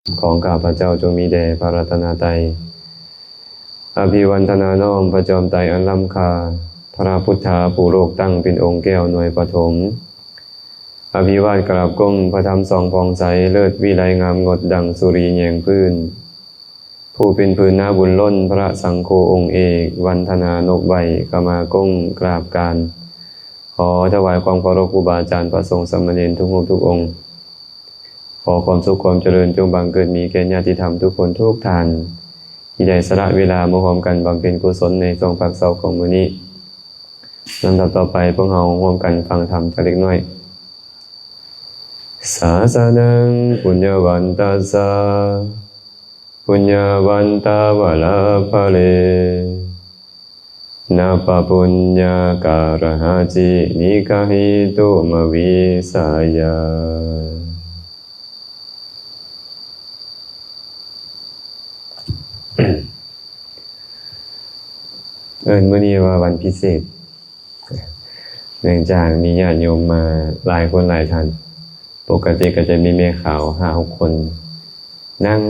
ຂອງຂ້າພະເຈົ້າຈົ່ງມີແດ່ພະລັດຕະນະໄຕ. ອະພິວັນທະນານ້ອມພະຈອມໄຕອັນລ້ຳຄ່າ, ພະພຸດທາຜູ້ໂລກຕັ້ງເປັນອົງແກ້ວໜ່ວຍປະຖົມ. ອະພິວາດກາບກົ້ມພະທຳສ່ອງຜ່ອງໃສ, ເລີດວິໄລງາມງົດດັ່ງສຸຣີແຍງພື້ນ. ຜູ້ເປັນພື້ນນາບຸນລົ້ນ, ພະສັງໂຄອົງເອກ, ວັນທະນານົບໄຫວ້, ຂະມາກົ້ມກາບການ. ຂໍຖວາຍຄວາມເຄົາລົບຄູບາອາຈານ, ພະສົງສາມະເນນທຸກຮູບທຸກອົງ. ຂໍຄວາມສຸກຄວາມຈະເລີນຈົ່ງບັງເກີດມີແກ່ຍາດຕິທຳທຸກຄົນທຸກທ່ານ ທີ່ໄດ້ສະຫຼະເວລາມາຮ່ວມກັນບຳເພັນກຸສົນໃນຊ່ວງພັກເຊົາຂອງມື້ນີ້. ລຳດັບຕໍ່ໄປ, ພວກເຮົາຮ່ວມກັນຟັງທຳຈັກເລັກນ້ອຍ. Sāsanaṃ puññavantasā puññavantāvalāhale, nappappuññākārahāsi niggāhetumavīsāya. ເອີ້ນມື້ນີ້ວ່າວັນພິເສດ ເນື່ອງຈາກມີຍາດໂຍມມາຫຼາຍຄົນຫຼາຍທ່ານ. ປົກກະຕິກໍຈະມີແມ່ຂາວຫ້າຫົກຄົນ ນັ່ງ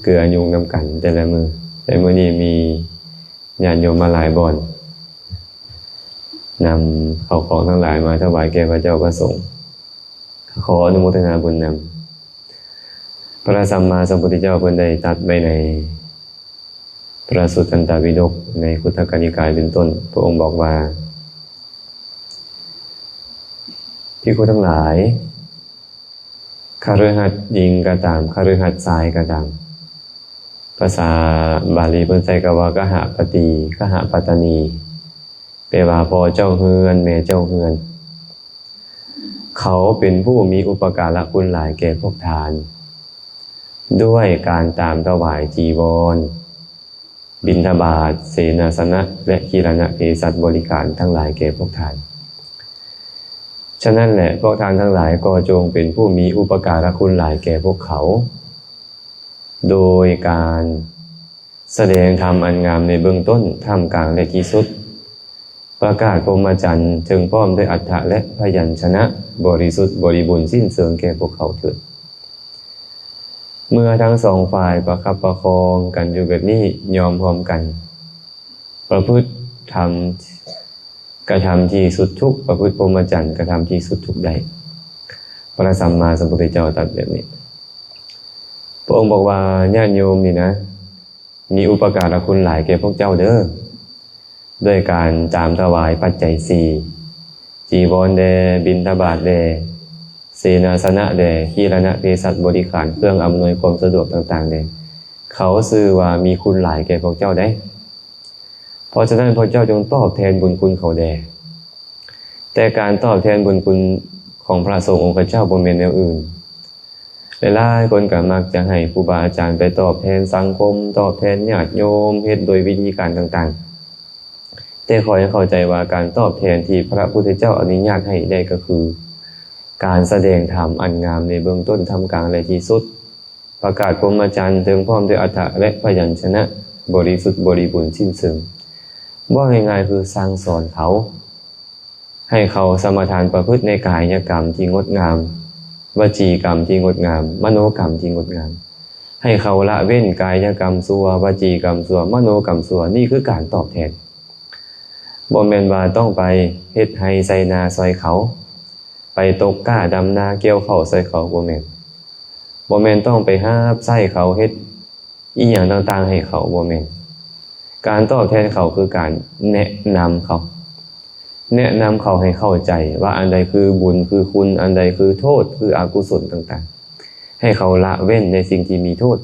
ເກືອຍຸງນຳກັນແຕ່ລະມື້, ແຕ່ມື້ນີ້ມີຍາດໂຍມມາຫຼາຍບ່ອນ ນຳເຂົ້າຂອງທັງຫຼາຍມາຖວາຍແກ່ພະເຈົ້າພະສົງ. ຂໍອະນຸໂມທະນາບຸນນຳ. ພະສຳມາສຳພຸດທະເຈົ້າເພິ່ນໄດ້ຕັດໄວ້ໃນ ພະສຸດຕັນຕະວິດົກ ໃນຄຸດທະກະນິກາຍເປັນຕົ້ນ, ພະອົງບອກວ່າ ພິກຂຸທັງຫຼາຍ, ຄະລືຫັດຍິງກໍຕາມ, ຄະລືຫັດຊາຍກໍຕາມ, ພາສາບາລີເພິ່ນໃຊ້ຄຳວ່າ ຄະຫະປະຕິ, ຄະຫະປັດຕະນີ, ແປວ່າ ພໍ່ເຈົ້າເຮືອນ, ແມ່ເຈົ້າເຮືອນ. ເຂົາເປັນຜູ້ມີອຸປະກາລະຄຸນຫຼາຍແກ່ພວກທ່ານ ດ້ວຍການຕາມຖວາຍຈີວອນ, ບິນທະບາດ, ເສນາສະນະ ແລະ ກິລານະເພສັດບໍລິການທັງຫຼາຍແກ່ພວກທ່ານ. ສະນັ້ນແຫຼະ, ພວກທ່ານທັງຫຼາຍກໍຈົ່ງເປັນຜູ້ມີອຸປະກາລະຄຸນຫຼາຍແກ່ພວກເຂົາ, ໂດຍການ ສະແດງທຳອັນງາມໃນເບື້ອງຕົ້ນ, ທ່າມກາງ ແລະ ທີ່ສຸດ, ປະກາດພົມມະຈັນ ເຖິງພ້ອມດ້ວຍອັດຖະ ແລະ ພະຍັນຊະນະ ບໍລິສຸດບໍລິບູນສິ້ນເຊີງແກ່ພວກເຂົາເຖີດ. ເມື່ອທັງສອງຝ່າຍປະຄັບປະຄອງກັນຢູ່ແບບນີ້, ຍອມຮ່ວມກັນປະພຶດທຳ ກະທຳທີ່ສຸດທຸກ, ປະພຶດພົມມະຈັນ ກະທຳທີ່ສຸດທຸກໄດ້. ພະສຳມາສຳພຸດທະເຈົ້າຕັດແບບນີ້. ພະອົງບອກວ່າ ຍາດໂຍມນີ້ນະ ມີອຸປະກາລະຄຸນຫຼາຍແກ່ພວກເຈົ້າເດີ ດ້ວຍການຕາມຖວາຍປັດໄຈສີ່, ຈີວອນແດ່, ບິນທະບາດແດ່, ເສນາສະນະແດ່, ກິລານະເພສັດບໍລິຂານ, ເຄື່ອງອຳນວຍຄວາມສະດວກຕ່າງໆແດ່. ເຂົາຊື່ວ່າມີຄຸນຫຼາຍແກ່ພວກເຈົ້າໄດ໋. ເພາະສະນັ້ນ ພວກເຈົ້າຈົ່ງຕອບແທນບຸນຄຸນເຂົາແດ່. ແຕ່ການຕອບແທນບຸນຄຸນຂອງພະສົງອົງຄະເຈົ້າບໍ່ແມ່ນແນວອື່ນ. ຫຼາຍໆຄົນກໍມັກຈະໃຫ້ຄູບາອາຈານໄປຕອບແທນສັງຄົມ, ຕອບແທນຍາດໂຍມ, ເຮັດໂດຍວິທີການຕ່າງໆ. ແຕ່ຂໍໃຫ້ເຂົ້າໃຈວ່າ ການຕອບແທນທີ່ພະພຸດທະເຈົ້າອະນຸຍາດໃຫ້ໄດ້ກໍຄື ການສະແດງທຳອັນງາມໃນເບື້ອງຕົ້ນ, ທ່າມກາງ ແລະ ທີ່ສຸດ. ປະກາດພົມມະຈັນ ເຖິງພ້ອມດ້ວຍອັດຖະ ແລະ ພະຍັນຊະນະ ບໍລິສຸດບໍລິບູນສິ້ນເຊີງ. ເວົ້າງ່າຍໆ ຄືສັ່ງສອນເຂົາ ໃຫ້ເຂົາສະມາທານປະພຶດໃນກາຍະກຳທີ່ງົດງາມ, ວະຈີກຳທີ່ງົດງາມ, ມະໂນກຳທີ່ງົດງາມ. ໃຫ້ເຂົາລະເວັ້ນກາຍະກຳຊົ່ວ, ວະຈີກຳຊົ່ວ, ມະໂນກຳຊົ່ວ. ນີ້ຄືການຕອບແທນ. ບໍ່ແມ່ນວ່າຕ້ອງໄປເຮັດໄຮ່ໄຖນາຊ່ອຍເຂົາ, ໄປຕົກກ້າດຳນາກ່ຽວເຂົ້າຊ່ອຍເຂົາ, ບໍ່ແມ່ນ. ບໍ່ແມ່ນຕ້ອງໄປຫາບໃຊ້ເຂົາ, ເຮັດອີ່ຫຍັງຕ່າງໆໃຫ້ເຂົາ, ບໍ່ແມ່ນ. ການຕອບແທນເຂົາຄືການແນະນຳເຂົາ, ແນະນຳເຂົາໃຫ້ເຂົ້າໃຈວ່າອັນໃດຄືບຸນ, ຄືຄຸນ, ອັນໃດຄືໂທດ, ຄືອະກຸສົນຕ່າງໆ, ໃຫ້ເຂົາລະເວັ້ນໃນສິ່ງທີ່ມີໂທດ.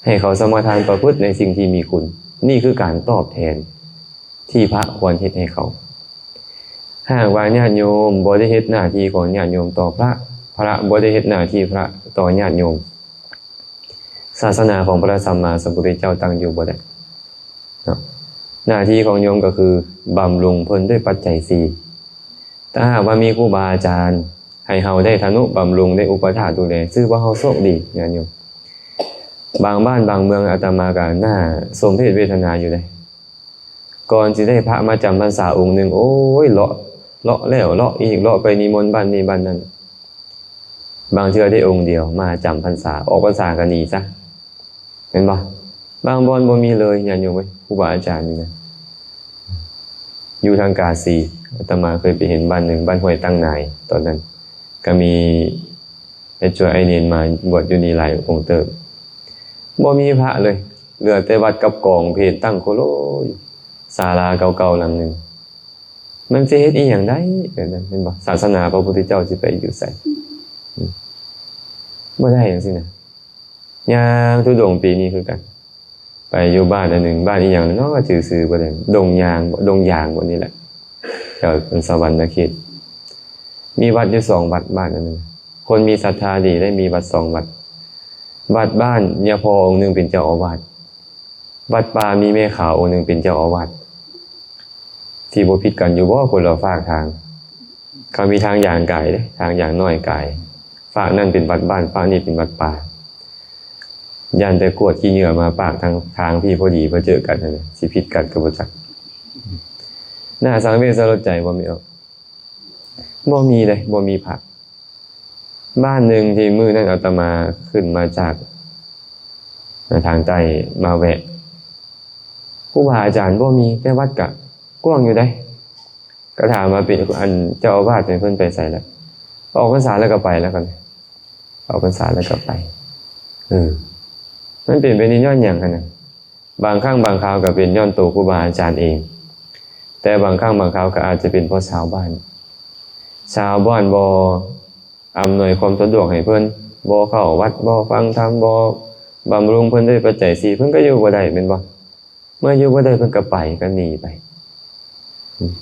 ໃຫ້ເຂົາສະມາທານປະພຶດໃນສິ່ງທີ່ມີຄຸນ. ນີ້ຄືການຕອບແທນທີ່ພະຄວນເຮັດໃຫ້ເຂົາ. ຫາກວ່າຍາດໂຍມບໍ່ໄດ້ເຮັດໜ້າທີ່ຂອງຍາດໂຍມຕໍ່ພະ, ພະບໍ່ໄດ້ເຮັດໜ້າທີ່ພະຕໍ່ຍາດໂຍມ, ສາສະໜາຂອງພະສຳມາສຳພຸດທະເຈົ້າຕັ້ງຢູ່ບໍ່ໄດ້ເນາະ. ໜ້າທີ່ຂອງໂຍມກໍຄືບຳລຸງເພິ່ນດ້ວຍປັດໄຈສີ່. ຖ້າຫາກວ່າມີຄູບາອາຈານໃຫ້ເຮົາໄດ້ທະນຸບຳລຸງ, ໄດ້ອຸປະຖາກດູແລ, ຊື່ວ່າເຮົາໂຊກດີ, ຍາດໂຍມ. ບາງບ້ານບາງເມືອງອາດຕະມາກໍໜ້າສົມເພດເວທະນາຢູ່ເດ້. ກ່ອນຊິໄດ້ພະມາຈຳພັນສາອົງໜຶ່ງ, ໂອ້ຍ, ເລາະ, ເລາະແລ້ວເລາະອີກ, ເລາະໄປນິມົນບ້ານນີ້ບ້ານນັ້ນ. ບາງເທື່ອໄດ້ອົງດຽວ ມາຈຳພັນສາ ອອກພັນສາກໍໜີຊະ ແມ່ນບໍ່? ບາງບ່ອນບໍ່ມີເລີຍ ຍາດໂຍມເອີຍ ຄູບາອາຈານນີ້ນະ. ຢູ່ທາງກາສີ ອາດຕະມາເຄີຍໄປເຫັນບ້ານໜຶ່ງ ບ້ານຫ້ວຍຕັ້ງນາຍ ຕອນນັ້ນກໍມີໄອ້ຈົວໄອ້ເນນມາບວດຢູ່ນີ້ຫຼາຍອົງເຕີບ ບໍ່ມີພະເລີຍ ເຫຼືອແຕ່ວັດກັບກອງເພນຕັ້ງໂຄໂລຢູ່ ສາລາເກົ່າໆຫຼັງໜຶ່ງ ມັນຊິເຮັດອີ່ຫຍັງໄດ້ແບບນັ້ນ ແມ່ນບໍ່? ສາສະໜາພະພຸດທະເຈົ້າຊິໄປຢູ່ໃສ? ອືມ ບໍ່ໄດ້ຈັ່ງຊີ້ນະ. ຍ່າງທຸດົງປີນີ້ຄືກັນ ໄປຢູ່ບ້ານອັນໜຶ່ງ ບ້ານອີ່ຫຍັງເນາະ ຈື່ຊື່ບໍ່ໄດ້ ດົງຍາງບໍ ດົງຢາງບໍນີ້ແຫຼະ ແຖວສະຫວັນນະເຂດ ມີວັດຢູ່ສອງວັດ ບ້ານອັນນັ້ນ ຄົນມີສັດທາດີໄດ້ ມີວັດສອງວັດ ວັດບ້ານຍາພໍ່ອົງໜຶ່ງເປັນເຈົ້າອາວາດ ວັດປ່າມີແມ່ຂາວອົງໜຶ່ງເປັນເຈົ້າອາວາດ ທີ່ບໍ່ຜິດກັນຢູ່ບໍ່ ຄົນລະຟາກທາງ ເຂົາມີທາງຍ່າງກາຍເດ້ ທາງຍ່າງນ້ອຍກາຍ ຟາກນັ້ນເປັນວັດບ້ານ ຟາກນີ້ເປັນວັດປ່າ ຢ້ານແຕ່ກວດຂີ້ເຫຍື້ອມາປາກທາງ ທາງທີ່ພໍດີມາເຈີກັນຫັ້ນນະ ຊິຜິດກັນກໍບໍ່ຈັກ. ໜ້າສັງເວດສະຫຼົດໃຈບໍ່ມີ ບໍ່ມີເດ້ ບໍ່ມີພະ. ບ້ານໜຶ່ງທີ່ມື້ນັ້ນອາດຕະມາຂຶ້ນມາຈາກທາງໃຕ້ມາແວະ ຄູບາອາຈານບໍ່ມີ ແຕ່ວັດກະກວ້າງຢູ່ໃດ໋ ກະຖາມວ່າເປັນ ອັນເຈົ້າອາວາດເພິ່ນໄປໃສລະ ອອກພັນສາແລ້ວກະໄປແລ້ວກັນ ອອກພັນສາແລ້ວກະໄປ. ເອີ ມັນເປັນແບບນີ້ຍ້ອນຫຍັງຫັ້ນນະ? ບາງຄັ້ງບາງຄາວກໍເປັນຍ້ອນໂຕຄູບາອາຈານເອງ ແຕ່ບາງຄັ້ງບາງຄາວກໍອາດຈະເປັນເພາະຊາວບ້ານ ຊາວບ້ານບໍ່ອຳນວຍຄວາມສະດວກໃຫ້ເພິ່ນ ບໍ່ເຂົ້າວັດ ບໍ່ຟັງທຳ ບໍ່ບຳລຸງເພິ່ນດ້ວຍປັດໄຈສີ່ ເພິ່ນກໍຢູ່ບໍ່ໄດ້ແມ່ນບໍ່? ເມື່ອຢູ່ບໍ່ໄດ້ເພິ່ນກໍໄປ ກໍໜີໄປ. ອືມ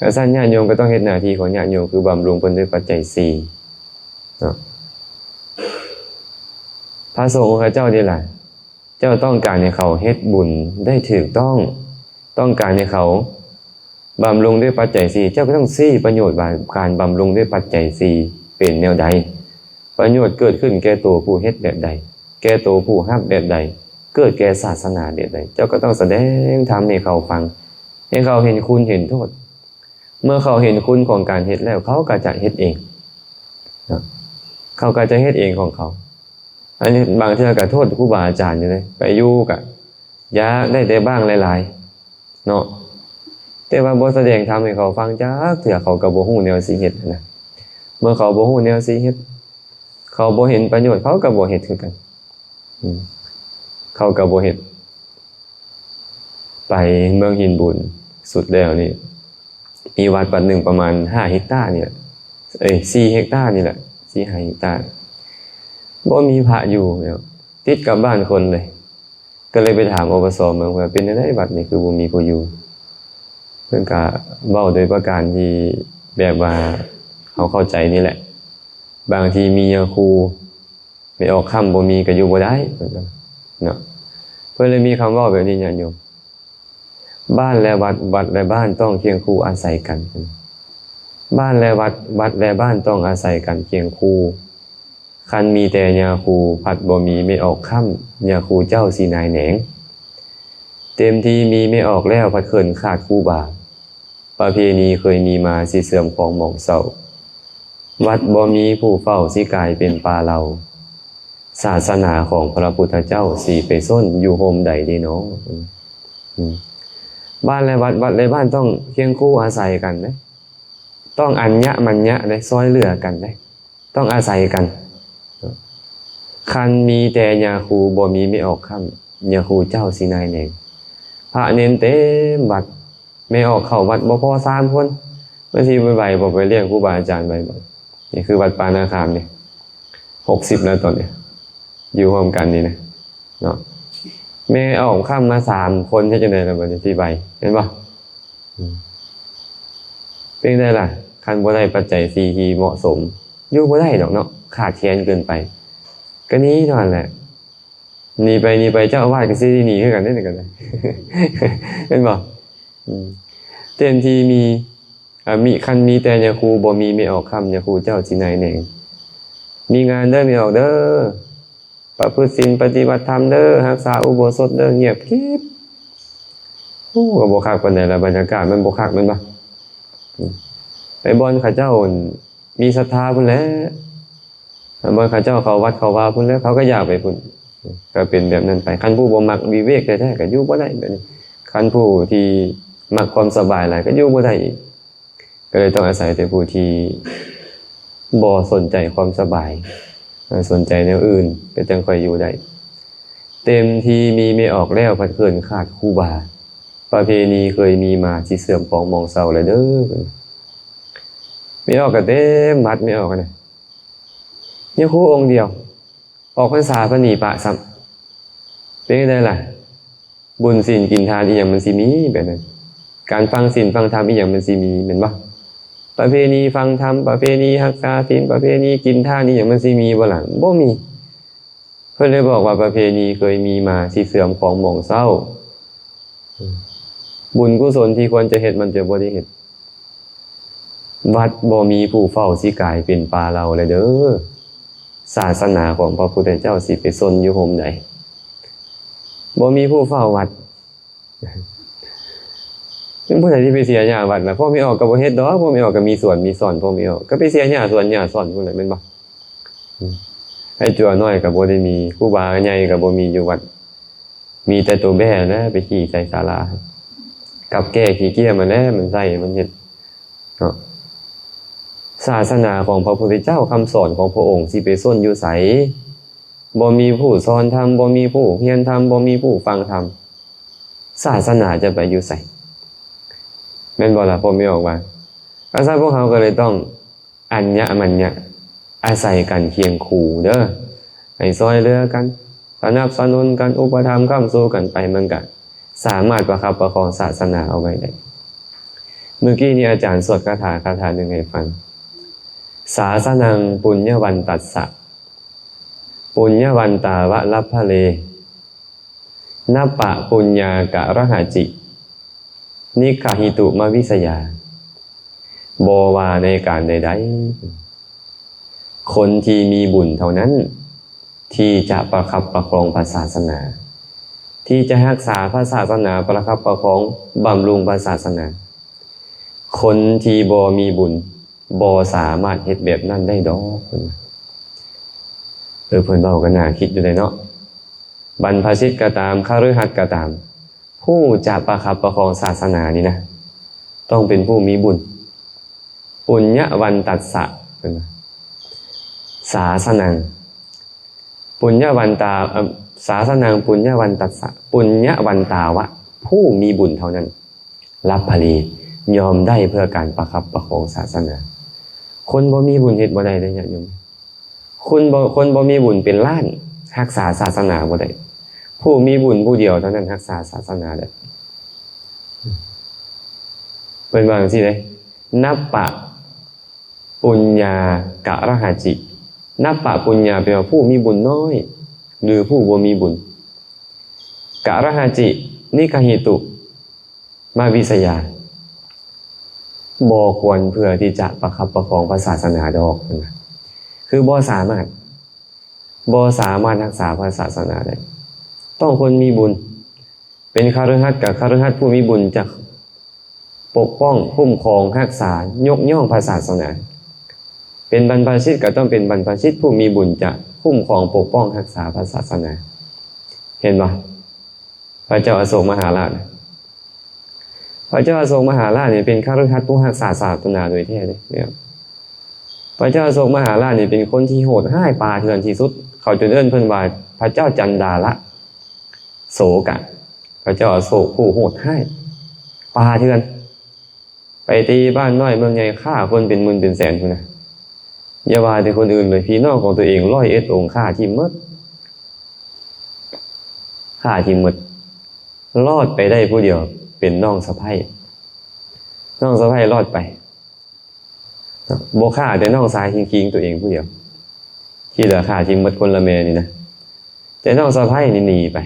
ກະຊັ້ນຍາດໂຍມກໍຕ້ອງເຮັດໜ້າທີ່ຂອງຍາດໂຍມ ຄືບຳລຸງເພິ່ນດ້ວຍປັດໄຈສີ່ເນາະ. ພະສົງຂອງເຈົ້ານີ້ລະ ເຈົ້າຕ້ອງການໃຫ້ເຂົາເຮັດບຸນໄດ້ຖືກຕ້ອງ ຕ້ອງການໃຫ້ເຂົາບຳລຸງດ້ວຍປັດໄຈສີ່ ເຈົ້າກໍຕ້ອງຊີ້ປະໂຫຍດວ່າການບຳລຸງດ້ວຍປັດໄຈສີ່ເປັນແນວໃດ ປະໂຫຍດເກີດຂຶ້ນແກ່ໂຕຜູ້ເຮັດແບບໃດ ແກ່ໂຕຜູ້ຮັບແບບໃດ ເກີດແກ່ສາສະໜາແບບໃດ ເຈົ້າກໍຕ້ອງສະແດງທຳໃຫ້ເຂົາຟັງ ໃຫ້ເຂົາເຫັນຄຸນເຫັນໂທດ. ເມື່ອເຂົາເຫັນຄຸນຂອງການເຮັດແລ້ວ ເຂົາກໍຈະເຮັດເອງເນາະ ເຂົາກໍຈະເຮັດເອງຂອງເຂົາ. ອັນນີ້ບາງເທື່ອກໍໂທດຄູບາອາຈານຢູ່ເດ້ ໄປຢູ່ກໍຢາກໄດ້ແຕ່ບ້າງຫຼາຍໆເນາະ ແຕ່ວ່າບໍ່ສະແດງທຳໃຫ້ເຂົາຟັງຈັກເທື່ອ ເຂົາກໍບໍ່ຮູ້ແນວຊິເຮັດຫັ້ນນະ. ເມື່ອເຂົາບໍ່ຮູ້ແນວຊິເຮັດ ເຂົາບໍ່ເຫັນປະໂຫຍດ ເຂົາກໍບໍ່ເຮັດຄືກັນ. ອືມ ເຂົາກໍບໍ່ເຮັດ. ໄປເມືອງຫີນບູນສຸດແລ້ວນີ້ ມີວັດວັດໜຶ່ງປະມານຫ້າເຮັກຕານີ້ແຫຼະ ເອີຍ ສີ່ເຮັກຕານີ້ແຫຼະ ສີ່ຫ້າເຮັກຕາ ບໍ່ມີພະຢູ່ແລ້ວ ຕິດກັບບ້ານຄົນເລີຍ. ກໍເລີຍໄປຖາມ ອປສ ເມືອງວ່າ ເປັນແນວໃດວັດນີ້ຄືບໍ່ມີຜູ້ຢູ່? ເພິ່ນກະເວົ້າໂດຍປະການທີ່ແບບວ່າເຮົາເຂົ້າໃຈນີ້ແຫຼະ ບາງທີມີຍາຄູ ໄປອອກຄ່ຳບໍ່ມີກໍຢູ່ບໍ່ໄດ້ ເພິ່ນວ່າເນາະ. ເພິ່ນເລີຍມີຄຳເວົ້າແບບນີ້ ຍາດໂຍມ ບ້ານແລະວັດ ວັດແລະບ້ານຕ້ອງຄຽງຄູ່ອາໄສກັນ. ບ້ານແລະວັດ ວັດແລະບ້ານຕ້ອງອາໄສກັນຄຽງຄູ່. ຄັນມີແຕ່ຍາຄູ ພັດບໍ່ມີແມ່ອອກຄ້ຳ ຍາຄູເຈົ້າຊິນາຍແໜງ. ເຕັມທີ່ມີແມ່ອອກແລ້ວ ພັດເຂີນຂາດຄູບາ. ປະເພນີເຄີຍມີມາ ຊິເສື່ອມຄອງໝອງເສົ້າ. ວັດບໍ່ມີຜູ້ເຝົ້າ ຊິກາຍເປັນປ່າເຫຼົ່າ. ສາສະໜາຂອງພະພຸດທະເຈົ້າ ຊິໄປຊົນຢູ່ຮົ່ມໃດເດເນາະ. ອືມ ບ້ານແລະວັດ ວັດແລະບ້ານຕ້ອງຄຽງຄູ່ອາໄສກັນເດ້ ຕ້ອງອັນຍະມັນຍະເດ້ ຊ່ອຍເຫຼືອກັນເດ້ ຕ້ອງອາໄສກັນ. ຄັນມີແຕ່ຍາຄູ ບໍ່ມີແມ່ອອກຄ້ຳ ຍາຄູເຈົ້າຊິນາຍແໜງ. ພະເນນເຕັມວັດ ແມ່ອອກເຂົ້າວັດບໍ່ພໍສາມຄົນ ມັນຊິໄຫວບໍ່ ໄປລ້ຽງຄູບາອາຈານໄຫວບໍ່? ນີ້ຄືວັດປ່ານາຄາມນີ້ ຫົກສິບແລ້ວຕອນນີ້ ຢູ່ຮ່ວມກັນນີ້ນະເນາະ. ແມ່ອອກຄ່ຳມາສາມຄົນ ເຮັດຈັ່ງໃດລະບັດນີ້ ຊິໄຫວ ແມ່ນບໍ່? ອືມ ເປັນໃດລະ ຄັນບໍ່ໄດ້ປັດໄຈສີ່ທີ່ເໝາະສົມ ຢູ່ບໍ່ໄດ້ດອກເນາະ ຂາດແຄນເກີນໄປ ກໍໜີເທົ່ານັ້ນແຫຼະ. ໜີໄປ ໜີໄປ ເຈົ້າອາວາດກໍຊິໄດ້ໜີຄືກັນເດ້ ນີ້ກໍໄດ້ ແມ່ນບໍ່? ອືມ ເຕັມທີ່ມີ ອາ ມີ ຄັນມີແຕ່ຍາຄູ ບໍ່ມີແມ່ອອກຄ້ຳ ຍາຄູເຈົ້າຊິນາຍແໜງ. ມີງານເດີ ແມ່ອອກເດີ ປະພຶດສິນປະຕິບັດທຳເດີ ຮັກສາອຸໂບສົດເດີ ງຽບກິບ. ໂອ້ ກໍບໍ່ຄັກປານໃດລະ ບັນຍາກາດມັນບໍ່ຄັກແມ່ນບໍ່? ອືມ ໄປບ່ອນເຂົາເຈົ້າ ມີສັດທາພຸ້ນແຫຼະ ເບິ່ງເຂົາເຈົ້າເຂົ້າວັດເຂົ້າວາພຸ້ນແລ້ວ ເຂົາກໍຢາກໄປພຸ້ນ ກໍເປັນແບບນັ້ນໄປ. ຄັນຜູ້ບໍ່ມັກວິເວກແທ້ໆ ກໍຢູ່ບໍ່ໄດ້ແບບນີ້. ຄັນຜູ້ທີ່ມັກຄວາມສະບາຍຫຼາຍ ກໍຢູ່ບໍ່ໄດ້ອີກ. ກໍເລີຍຕ້ອງອາໄສແຕ່ຜູ້ທີ່ບໍ່ສົນໃຈຄວາມສະບາຍ ສົນໃຈແນວອື່ນ ກໍຈັ່ງຄ່ອຍຢູ່ໄດ້. ເຕັມທີ່ມີແມ່ອອກແລ້ວ ພັດເຂີນຂາດຄູບາ. ປະເພນີເຄີຍມີມາ ຊິເສື່ອມຄອງໝອງເຊົາແລ້ວເດີ. ແມ່ອອກກໍເຕັມວັດ ແມ່ອອກນະ ມີຄູອົງດຽວ ອອກພັນສາພັດໜີປະຊ້ຳ. ເປັນຈັ່ງໃດລະ? ບຸນສິນກິນທານອີ່ຫຍັງມັນຊິມີແບບນັ້ນ? ການຟັງສິນຟັງທຳອີ່ຫຍັງມັນຊິມີ ແມ່ນບໍ່? ປະເພນີຟັງທຳ ປະເພນີຮັກສາສິນ ປະເພນີກິນທານອີ່ຫຍັງມັນຊິມີບໍ່ລະ? ບໍ່ມີ. ເພິ່ນເລີຍບອກວ່າ ປະເພນີເຄີຍມີມາ ຊິເສື່ອມຂອງໝອງເຊົາ. ບຸນກຸສົນທີ່ຄວນຈະເຮັດ ມັນຈະບໍ່ໄດ້ເຮັດ. ວັດບໍ່ມີຜູ້ເຝົ້າ ຊິກາຍເປັນປ່າເຫຼົ່າແລ້ວເດີ. ສາສະໜາຂອງພະພຸດທະເຈົ້າຊິໄປຊົນຢູ່ຮົ່ມໃດ? ບໍ່ມີຜູ້ເຝົ້າວັດ. ເປັນຜູ້ໃດທີ່ໄປເສຍຫຍ້າວັດລະ? ພວກແມ່ອອກກໍບໍ່ເຮັດດອກ. ພວກແມ່ອອກກໍມີສວນມີຊ່ອນ ພວກແມ່ອອກກໍໄປເສຍຫຍ້າສວນຫຍ້າຊ່ອນພຸ້ນແຫຼະ ແມ່ນບໍ່? ອືມ ໄອ້ຈົວນ້ອຍກໍບໍ່ໄດ້ມີ ຄູບາໃຫຍ່ກໍບໍ່ມີຢູ່ວັດ. ມີແຕ່ໂຕແບ້ແຫຼະ ໄປຂີ້ໃສ່ສາລາ ກັບແກ້ຂີ້ກ້ຽມຫັ້ນແຫຼະ ມັນໃສ່ມັນເຮັດເນາະ. ສາສະໜາຂອງພະພຸດທະເຈົ້າ ຄຳສອນຂອງພະອົງ ຊິໄປຊົນຢູ່ໃສ? ບໍ່ມີຜູ້ສອນທຳ ບໍ່ມີຜູ້ຮຽນທຳ ບໍ່ມີຜູ້ຟັງທຳ ສາສະໜາຈະໄປຢູ່ໃສ? ແມ່ນບໍ່ລະ ພວກແມ່ອອກວ່າ? ກະຊັ້ນ ພວກເຮົາກໍເລີຍຕ້ອງ ອັນຍະມັນຍະ ອາໄສກັນຄຽງຄູ່ເດີ ໃຫ້ຊ່ອຍເຫຼືອກັນ ສະໜັບສະໜູນກັນ ອຸປະຖຳຄ້ຳຊູກັນໄປ ມັນກະສາມາດປະຄັບປະຄອງສາສະໜາເອົາໄວ້ໄດ້. ມື້ກີ້ນີ້ອາຈານສວດຄາຖາຄາຖາໜຶ່ງໃຫ້ຟັງ ສາສະນັງ ປຸນຍະວັນຕັດສະ ປຸນຍະວັນຕາວະ ລັບພະເລ ນັບປະປຸນຍາກະຣະຫະຈິ ນິກະຫິຕຸມະວິສະຍາ ບໍ່ວ່າໃນການໃດໆ ຄົນທີ່ມີບຸນເທົ່ານັ້ນ ທີ່ຈະປະຄັບປະຄອງພະສາສະໜາ ທີ່ຈະຮັກສາພະສາສະໜາ ປະຄັບປະຄອງບຳລຸງພະສາສະໜາ. ຄົນທີ່ບໍ່ມີບຸນບໍ່ສາມາດເຮັດແບບນັ້ນໄດ້ດອກ ເພິ່ນວ່າ. ເອີ ເພິ່ນເວົ້າກໍໜ້າຄິດຢູ່ເດເນາະ. ບັນພະຊິດກໍຕາມ ຄະລືຫັດກໍຕາມ ຜູ້ຈະປະຄັບປະຄອງສາສະໜານີ້ນະ ຕ້ອງເປັນຜູ້ມີບຸນ. ປຸນຍະວັນຕັດສະ ເພິ່ນວ່າ ສາສະນັງ ປຸນຍະວັນຕາ ເອີ ສາສະນັງ ປຸນຍະວັນຕັດສະ ປຸນຍະວັນຕາວະ ຜູ້ມີບຸນເທົ່ານັ້ນ ລັບພະເລ ຍ່ອມໄດ້ເພື່ອການປະຄັບປະຄອງສາສະໜາ. ຄົນບໍ່ມີບຸນເຮັດບໍ່ໄດ້ເດ້ຍາດໂຍມ. ຄົນບໍ່ ຄົນບໍ່ມີບຸນເປັນລ້ານ ຮັກສາສາສະໜາບໍ່ໄດ້. ຜູ້ມີບຸນຜູ້ດຽວເທົ່ານັ້ນຮັກສາສາສະໜາໄດ້. ເພິ່ນວ່າຈັ່ງຊີ້ເດ້ ນັບປະປຸນຍາກະຣະຫະຈິ. ນັບປະປຸນຍາ ແປວ່າຜູ້ມີບຸນນ້ອຍ ຫຼື ຜູ້ບໍ່ມີບຸນ. ກະຣະຫະຈິ ນິກະຫິຕຸ ມະວິສະຍາ ບໍ່ຄວນເພື່ອທີ່ຈະປະຄັບປະຄອງພະສາສະໜາດອກ ເພິ່ນວ່າ. ຄືບໍ່ສາມາດ ບໍ່ສາມາດຮັກສາພະສາສະໜາໄດ້. ຕ້ອງຄົນມີບຸນ. ເປັນຄະລືຫັດກະຄະລືຫັດຜູ້ມີບຸນຈະປົກປ້ອງ, ຄຸ້ມຄອງ, ຮັກສາ, ຍົກຍ້ອງພະສາສະໜາ. ເປັນບັນພະຊິດກະຕ້ອງເປັນບັນພະຊິດຜູ້ມີບຸນຈະຄຸ້ມຄອງ, ປົກປ້ອງ, ຮັກສາພະສາສະໜາ. ເຫັນບໍ່? ພະເຈົ້າອະໂສກມະຫາລາດ ພະເຈົ້າອະໂສກມະຫາລາດນີ້ເປັນຄະລືຫັດຜູ້ຮັກສາສາສະໜາໂດຍແທ້ເດ້. ພະເຈົ້າອະໂສກມະຫາລາດນີ້ເປັນຄົນທີ່ໂຫດຮ້າຍປ່າເຖື່ອນທີ່ສຸດ. ເຂົາຈຶ່ງເອີ້ນເພິ່ນວ່າພະເຈົ້າຈັນດາລະໂສກະ. ພະເຈົ້າອະໂສກຜູ້ໂຫດຮ້າຍ ປ່າເຖື່ອນ. ໄປຕີບ້ານນ້ອຍເມືອງໃຫຍ່ ຂ້າຄົນເປັນໝື່ນເປັນແສນພຸ້ນນະ. ຢ່າວ່າແຕ່ຄົນອື່ນເລີຍ ພີ່ນ້ອງຂອງຕົວເອງຮ້ອຍເອັດອົງຂ້າຖິ້ມໝົດ ຂ້າຖິ້ມໝົດ. ລອດໄປໄດ້ຜູ້ດຽວ ເປັນນ້ອງສະໃພ້. ນ້ອງສະໃພ້ລອດໄປ ບໍ່ຂ້າແຕ່ນ້ອງຊາຍຄີງໆຕົວເອງຜູ້ດຽວ. ທີ່ເຫຼືອຂ້າຖິ້ມໝົດຄົນລະແມ່ນີ້ນະ. ແຕ່ນ້ອງສະໃພ້ນີ້ໜີໄປ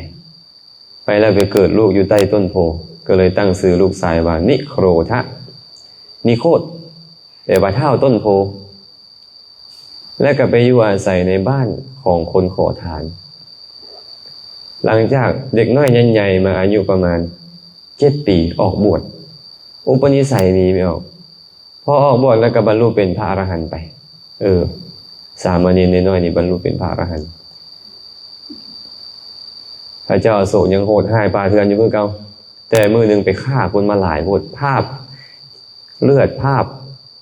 ໄປແລ້ວໄປເກີດລູກຢູ່ໃຕ້ຕົ້ນໂພ ກໍເລີຍຕັ້ງຊື່ລູກຊາຍວ່ານິໂຄຣທະ ນິໂຄດ ແປວ່າທ້າວຕົ້ນໂພ ແລະກໍໄປຢູ່ອາໄສໃນບ້ານຂອງຄົນຂໍທານ. ຫຼັງຈາກເດັກນ້ອຍໃຫຍ່ໆມາອາຍຸປະມານເຈັດປີອອກບວດ. ອຸປະນິໄສດີແມ່ອອກ ພໍອອກບວດແລ້ວກໍບັນລຸເປັນພະອະລະຫັນໄປ. ເອີ ສາມະເນນນ້ອຍໆນີ້ບັນລຸເປັນພະອະລະຫັນ. ພະເຈົ້າອະໂສກຍັງໂຫດຮ້າຍປ່າເຖື່ອນຢູ່ຄືເກົ່າ, ແຕ່ມື້ໜຶ່ງໄປຂ້າຄົນມາຫຼາຍໂພດ, ພາບເລືອດພາບ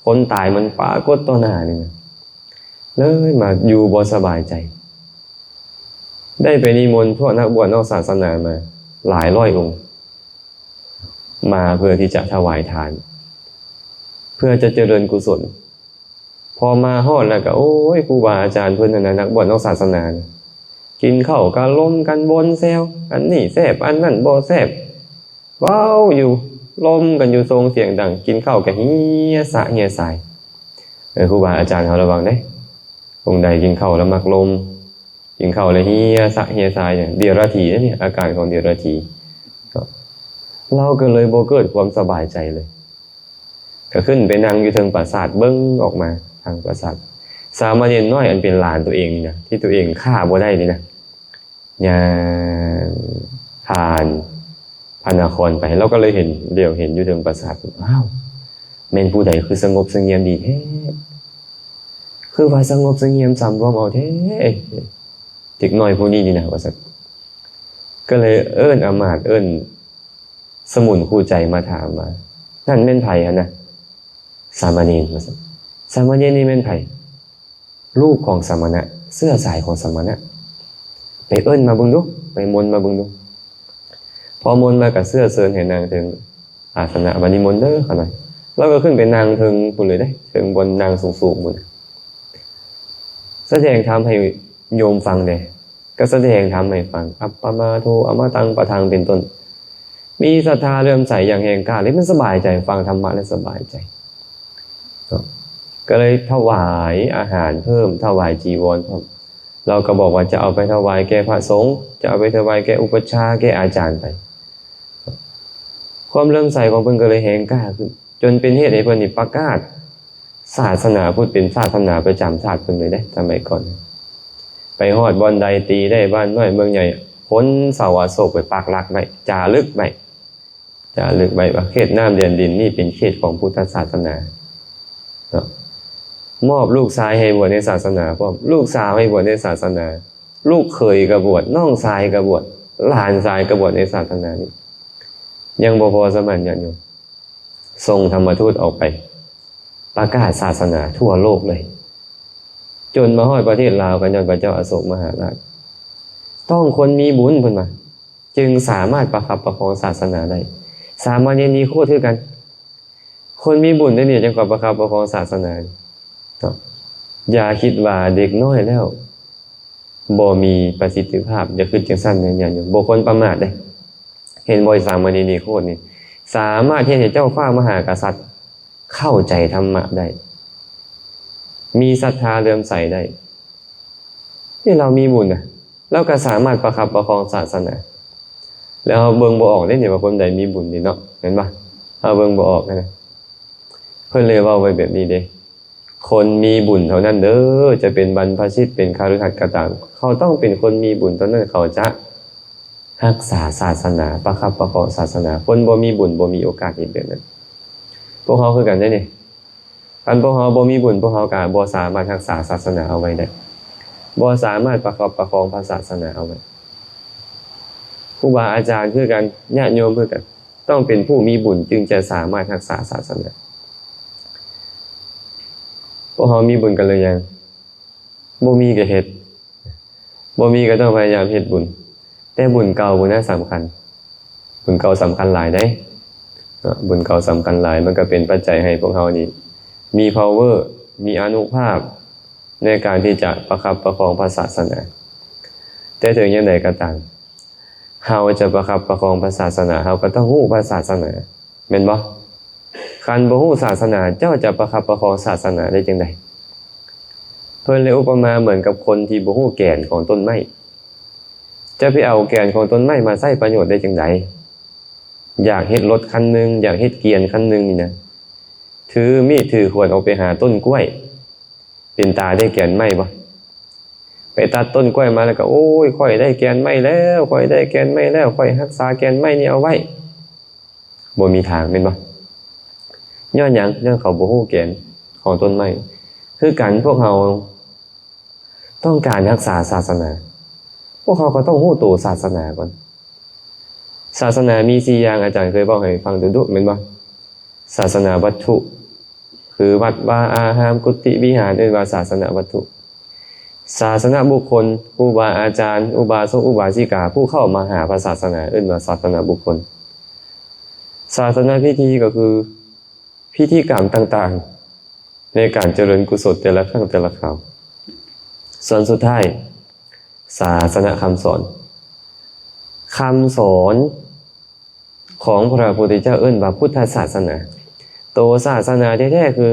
ຄົນຕາຍມັນປາກົດຕໍ່ໜ້ານີ້ນະ, ເລີຍມາຢູ່ບໍ່ສະບາຍໃຈ. ໄດ້ໄປນິມົນພວກນັກບວດນອກສາສະໜາມາຫຼາຍຮ້ອຍອົງ, ມາເພື່ອທີ່ຈະຖວາຍທານ, ເພື່ອຈະຈະເລີນກຸສົນ. ພໍມາຮອດແລ້ວກໍ ໂອ້ຍ ຄູບາອາຈານເພິ່ນຫັ້ນນະ ນັກບວດນອກສາສະໜານີ້ ກິນເຂົ້າກໍລົມກັນວົນແຊວ, ອັນນີ້ແຊບ ອັນນັ້ນບໍ່ແຊບ, ເວົ້າຢູ່ ລົມກັນຢູ່ ສົ່ງສຽງດັງ, ກິນເຂົ້າກໍເຮຍສະເຮຍສາຍ. ເອີ ຄູບາອາຈານເຮົາລະວັງເດ້, ອົງໃດກິນເຂົ້າແລ້ວມັກລົມ, ກິນເຂົ້າແລ້ວເຮຍສະເຮຍສາຍ, ເດຍລະຖີເດ້ນີ້, ອາການຂອງເດຍລະຖີ. ເນາະ ລາວກໍເລີຍບໍ່ເກີດຄວາມສະບາຍໃຈເລີຍ. ກໍຂຶ້ນໄປນັ່ງຢູ່ເທິງປາສາດ, ເບິ່ງອອກມາທາງປາສາດ. ສາມະເນນນ້ອຍອັນເປັນຫຼານຕົວເອງນີ້ນະ, ທີ່ຕົວເອງຂ້າບໍ່ໄດ້ນີ້ນະ, ຍ່າງຜ່ານພະນະຄອນໄປ, ລາວກໍເລີຍເຫັນ, ຫຼຽວເຫັນຢູ່ເທິງປາສາດ, ອ້າວ ແມ່ນຜູ້ໃດຄືສະຫງົບສະຫງຽມດີແທ້? ຄືວ່າສະຫງົບສະຫງຽມສຳລວມເອົາແທ້ ເດັກນ້ອຍຜູ້ນີ້ນີ້ນະ ວ່າຊັ້ນ. ກໍເລີຍເອີ້ນອາມາດ, ເອີ້ນສະໝຸນຄູ່ໃຈມາຖາມວ່າ, ນັ້ນແມ່ນໃຜຫັ້ນນະ? ສາມະເນນ ວ່າຊັ້ນ. ສາມະເນນນີ້ແມ່ນໃຜ? ລູກຂອງສະມະນະ, ເຊື້ອສາຍຂອງສະມະນະ. ໄປເອີ້ນມາເບິ່ງດູ, ໄປມົນມາເບິ່ງດູ. ພໍມົນມາກໍເຊື້ອເຊີນໃຫ້ນັ່ງເທິງອາສະນະ, ບັດນີ້ມົນເດີຂ້ານ້ອຍ. ລາວກໍຂຶ້ນໄປນັ່ງເທິງພຸ້ນເລີຍເດ້, ເທິງບ່ອນນັ່ງສູງໆພຸ້ນ. ສະແດງທຳໃຫ້ໂຍມຟັງແດ່. ກໍສະແດງທຳໃຫ້ຟັງ, ອັບປະມາໂທ ອະມະຕັງປະທັງ ເປັນຕົ້ນ. ມີສັດທາເຫຼື້ອມໃສຢ່າງແຮງກ້າເລີຍ, ມັນສະບາຍໃຈ, ຟັງທຳມະແລ້ວສະບາຍໃຈເນາະ. ກໍເລີຍຖວາຍອາຫານເພີ່ມ, ຖວາຍຈີວອນພ້ອມ. ລາວກໍບອກວ່າຈະເອົາໄປຖວາຍແກ່ພະສົງ, ຈະເອົາໄປຖວາຍແກ່ອຸປັດຊາ, ແກ່ອາຈານໄປ. ຄວາມເຫຼື້ອມໃສຂອງເພິ່ນກໍເລີຍແຮງກ້າຂຶ້ນ, ຈົນເປັນເຫດໃຫ້ເພິ່ນນີ້ປະກາດ ສາສະໜາພຸດເປັນສາສະໜາປະຈຳຊາດເພິ່ນເລີຍເດ້ ສະໄໝກ່ອນ. ໄປຮອດບ່ອນໃດຕີໄດ້ບ້ານນ້ອຍເມືອງໃຫຍ່, ຄົນເຊົາອະໂສກໄປປັກຫຼັກໄວ້, ຈາລຶກໄວ້, ຈາລຶກໄວ້ວ່າເຂດນ້ຳແດນດິນນີ້ເປັນເຂດຂອງພຸດທະສາສະໜາເນາະ. ມອບລູກຊາຍໃຫ້ບວດໃນສາສະໜາພ້ອມ, ລູກສາວໃຫ້ບວດໃນສາສະໜາ, ລູກເຂີຍກໍບວດ, ນ້ອງຊາຍກໍບວດ, ຫຼານຊາຍກໍບວດໃນສາສະໜານີ້. ຍັງບໍ່ພໍສ່ຳນັ້ນ ຍາດໂຍມ. ສົ່ງທຳມະທູດອອກໄປປະກາດສາສະໜາທົ່ວໂລກເລີຍ, ຈົນມາຮອດປະເທດລາວກໍຍ້ອນພະເຈົ້າອະໂສກມະຫາລາດ. ຕ້ອງຄົນມີບຸນ ເພິ່ນວ່າ, ຈຶ່ງສາມາດປະຄັບປະຄອງສາສະໜາໄດ້. ສາມະເນນນິໂຄດຄືກັນ, ຄົນມີບຸນໄດ້ນີ້ຈຶ່ງກວ່າປະຄັບປະຄອງສາສະໜາເນາະ. ຢ່າຄິດວ່າເດັກນ້ອຍແລ້ວ ບໍ່ມີປະສິດທິພາບ, ຢ່າຄິດຈັ່ງຊັ້ນເດີຍາດໂຍມ, ບໍ່ຄວນປະໝາດເດ້. ເຫັນບໍ່ ສາມະເນນນິໂຄດນີ້ ສາມາດເຮັດໃຫ້ເຈົ້າຟ້າມະຫາກະສັດເຂົ້າໃຈທຳມະໄດ້, ມີສັດທາເຫຼື້ອມໃສໄດ້. ນີ້ລາວມີບຸນນະ, ລາວກໍສາມາດປະຄັບປະຄອງສາສະໜາ. ແລ້ວເຮົາເບິ່ງບໍ່ອອກເດ້ນີ້ວ່າຄົນໃດມີບຸນນີ້ເນາະ, ແມ່ນບໍ່? ເຮົາເບິ່ງບໍ່ອອກນະ. ເພິ່ນເລີຍເວົ້າໄວ້ແບບນີ້ເດ້. ຄົນມີບຸນເທົ່ານັ້ນເດີ, ຈະເປັນບັນພະຊິດ ເປັນຄະລືຫັດກໍຕາມ, ເຂົາຕ້ອງເປັນຄົນມີບຸນເທົ່ານັ້ນ ເຂົາຈະຮັກສາສາສະໜາ, ປະຄັບປະຄອງສາສະໜາ. ຄົນບໍ່ມີບຸນບໍ່ມີໂອກາດເຮັດແບບນັ້ນ. ພວກເຮົາຄືກັນເດ້ນີ້, ຄັນພວກເຮົາບໍ່ມີບຸນ, ພວກເຮົາກໍບໍ່ສາມາດຮັກສາສາສະໜາເອົາໄວ້ໄດ້, ບໍ່ສາມາດປະຄັບປະຄອງພະສາສະໜາເອົາໄວ້. ຄູບາອາຈານຄືກັນ, ຍາດໂຍມຄືກັນ, ຕ້ອງເປັນຜູ້ມີບຸນຈຶ່ງຈະສາມາດຮັກສາສາສະໜາ. ພວກເຮົາມີບຸນກັນຫຼືຍັງ? ບໍ່ມີກໍເຮັດ, ບໍ່ມີກໍຕ້ອງພະຍາຍາມເຮັດບຸນ. ແຕ່ບຸນເກົ່າພຸ້ນນະສຳຄັນ, ບຸນເກົ່າສຳຄັນຫຼາຍເດ້ເນາະ, ບຸນເກົ່າສຳຄັນຫຼາຍ, ມັນກໍເປັນປັດໄຈໃຫ້ພວກເຮົານີ້ມີພາວເວີ, ມີອານຸພາບໃນການທີ່ຈະປະຄັບປະຄອງພະສາສະໜາ. ແຕ່ເຖິງຢ່າງໃດກໍຕາມ, ເຮົາຈະປະຄັບປະຄອງພະສາສະໜາ, ເຮົາກໍຕ້ອງຮູ້ພະສາສະໜາ, ແມ່ນບໍ່? ຄັນບໍ່ຮູ້ສາສະໜາ, ເຈົ້າຈະປະຄັບປະຄອງສາສະໜາໄດ້ຈັ່ງໃດ? ເພິ່ນເລີຍອຸປະມາເໝືອນກັບຄົນທີ່ບໍ່ຮູ້ແກ່ນຂອງຕົ້ນໄມ້. ຈະໄປເອົາແກ່ນຂອງຕົ້ນໄມ້ມາໃຊ້ປະໂຫຍດໄດ້ຈັ່ງໃດ? ຢາກເຮັດລົດຄັນໜຶ່ງ, ຢາກເຮັດກຽນຄັນໜຶ່ງນີ້ນະ, ຖືມີດຖືຂວານອອກໄປຫາຕົ້ນກ້ວຍ, ເປັນຕາໄດ້ແກ່ນໄມ້ບໍ່? ໄປຕັດຕົ້ນກ້ວຍມາແລ້ວກໍ, ໂອ້ຍ, ຂ້ອຍໄດ້ແກ່ນໄມ້ແລ້ວ, ຂ້ອຍໄດ້ແກ່ນໄມ້ແລ້ວ, ຂ້ອຍຮັກສາແກ່ນໄມ້ນີ້ເອົາໄວ້. ບໍ່ມີທາງ, ແມ່ນບໍ່? ຍ້ອນຫຍັງ? ຍ້ອນເຂົາບໍ່ຮູ້ແກ່ນຂອງຕົ້ນໄມ້. ຄືກັນ, ພວກເຮົາ ຕ້ອງການຮັກສາສາສະໜາ, ພວກເຮົາກໍຕ້ອງຮູ້ໂຕສາສະໜາກ່ອນ. ສາສະໜາມີສີ່ຢ່າງ, ອາຈານເຄີຍເວົ້າໃຫ້ຟັງດຸໆ ແມ່ນບໍ່? ສາສະໜາວັດຖຸ ຄືວັດວາອາຮາມ, ກຸຕິວິຫານ ເອີ້ນວ່າສາສະນະວັດຖຸ. ສາສະນະບຸກຄົນ ຄູບາອາຈານ, ອຸບາສົກອຸບາສິກາ ຜູ້ເຂົ້າມາຫາພະສາສະໜາ ເອີ້ນວ່າສາສະນະບຸກຄົນ. ສາສະນະພິທີ ກໍຄືພິທີກຳຕ່າງໆ ໃນການຈະເລີນກຸສົນແຕ່ລະຄັ້ງແຕ່ລະຄາວ. ສ່ວນສຸດທ້າຍ ສາສະນະຄຳສອນ. ຄຳສອນຂອງພະພຸດທະເຈົ້າເອີ້ນວ່າພຸດທະສາສະໜາ. ໂຕສາສະໜາແທ້ໆຄື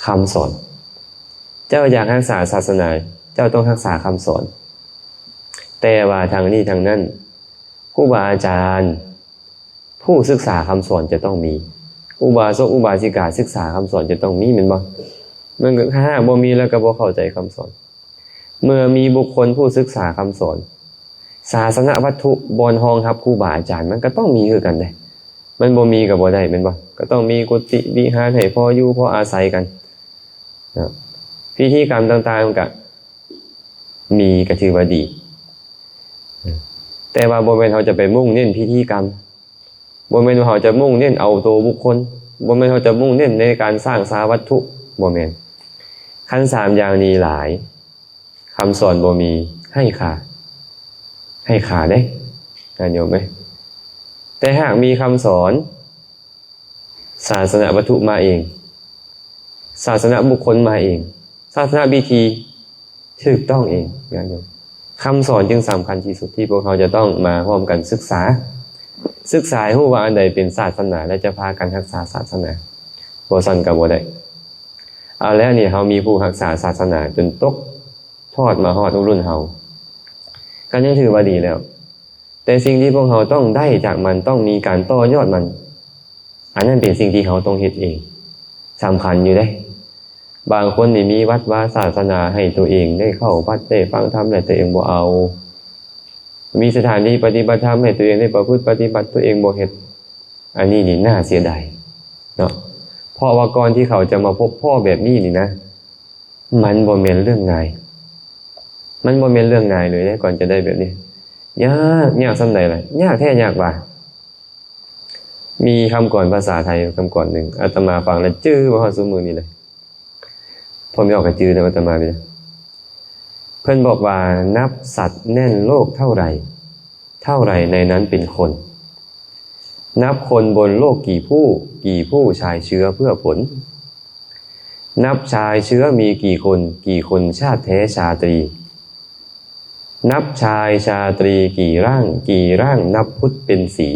ຄຳສອນ. ເຈົ້າຢາກຮັກສາສາສະໜາ, ເຈົ້າຕ້ອງຮັກສາຄຳສອນ. ແຕ່ວ່າທັງນີ້ທັງນັ້ນ, ຄູບາອາຈານ ຜູ້ສຶກສາຄຳສອນຈະຕ້ອງມີ, ອຸບາສົກອຸບາສິກາສຶກສາຄຳສອນຈະຕ້ອງມີ ແມ່ນບໍ່? ມັນກໍ ຖ້າຫາກບໍ່ມີແລ້ວກໍບໍ່ເຂົ້າໃຈຄຳສອນ. ເມື່ອມີບຸກຄົນຜູ້ສຶກສາຄຳສອນ, ສາສະນະວັດຖຸ ບ່ອນຮອງຮັບຄູບາອາຈານ ມັນກໍຕ້ອງມີຄືກັນເດ້. ມັນບໍ່ມີກໍບໍ່ໄດ້ ແມ່ນບໍ່? ກໍຕ້ອງມີກຸຕິວິຫານໃຫ້ພໍຢູ່ພໍອາໄສກັນເນາະ. ພິທີກຳຕ່າງໆ ມັນກໍມີ ກໍຖືວ່າດີ. ແຕ່ວ່າບໍ່ແມ່ນເຮົາຈະໄປມຸ່ງເນັ້ນພິທີກຳ, ບໍ່ແມ່ນວ່າເຮົາຈະມຸ່ງເນັ້ນເອົາໂຕບຸກຄົນ, ບໍ່ແມ່ນເຮົາຈະມຸ່ງເນັ້ນໃນການສ້າງສາວັດຖຸ, ບໍ່ແມ່ນ. ຄັນສາມຢ່າງນີ້ຫຼາຍ, ຄຳສອນບໍ່ມີ, ໄຮ້ຄ່າ, ໄຮ້ຄ່າເດ້ ຍາດໂຍມເອີຍ. ແຕ່ຫາກມີຄຳສອນ, ສາສະນະວັດຖຸມາເອງ, ສາສະນະບຸກຄົນມາເອງ, ສາສະນະພິທີຖືກຕ້ອງເອງ, ຍາດໂຍມ. ຄຳສອນຈຶ່ງສຳຄັນທີ່ສຸດທີ່ພວກເຮົາຈະຕ້ອງມາຮ່ວມກັນສຶກສາ, ສຶກສາໃຫ້ຮູ້ວ່າອັນໃດເປັນສາສະໜາ ແລະ ຈະພາກັນຮັກສາສາສະໜາ, ບໍ່ຊັ້ນກໍບໍ່ໄດ້. ເອົາແລ້ວນີ້ ເຮົາມີຜູ້ຮັກສາສາສະໜາຈົນຕົກທອດມາຮອດລຸ້ນເຮົາ, ກໍຍັງຖືວ່າດີແລ້ວ. ແຕ່ສິ່ງທີ່ພວກເຮົາຕ້ອງໄດ້ຈາກມັນ, ຕ້ອງມີການຕໍ່ຍອດມັນ, ອັນນັ້ນເປັນສິ່ງທີ່ເຮົາຕ້ອງເຮັດເອງ, ສຳຄັນຢູ່ເດ້. ບາງຄົນນີ້ມີວັດວາສາສະໜາໃຫ້ຕົວເອງໄດ້ເຂົ້າວັດໄດ້ຟັງທຳ ແລະ ຕົວເອງບໍ່ເອົາ, ມີສະຖານທີ່ປະຕິບັດທຳໃຫ້ຕົວເອງໄດ້ປະພຶດປະຕິບັດ, ຕົວເອງບໍ່ເຮັດ. ອັນນີ້ນີ້ໜ້າເສຍດາຍເນາະ, ເພາະວ່າກ່ອນທີ່ເຂົາຈະມາພົບພໍ້ແບບນີ້ນີ້ນະ, ມັນບໍ່ແມ່ນເລື່ອງງ່າຍ, ມັນບໍ່ແມ່ນເລື່ອງງ່າຍເລີຍເດ້ ກ່ອນຈະໄດ້ແບບນີ້. ຍາກ, ຍາກສ່ຳໃດລະ? ຍາກແທ້ຍາກວ່າ. ມີຄຳກອນພາສາໄທຄຳກອນໜຶ່ງ ອາດຕະມາຟັງແລ້ວຈື່ມາຮອດຊຸມື້ນີ້ເລີຍ. ພໍ່ແມ່ອອກກະຈື່ນຳອາດຕະມາເລີຍ. ເພິ່ນບອກວ່າ ນັບສັດແໜ້ນໂລກເທົ່າໃດ, ເທົ່າໃດໃນນັ້ນເປັນຄົນ. ນັບຄົນບົນໂລກກີ່ຜູ້, ກີ່ຜູ້ຊາຍເຊື້ອເພື່ອຜົນ. ນັບຊາຍເຊື້ອມີກີ່ຄົນ, ກີ່ຄົນຊາດແທ້ຊາຕຣີ. ນັບຊາຍຊາຕຣີກີ່ຮ່າງ, ກີ່ຮ່າງນັບພຸດເປັນສີ.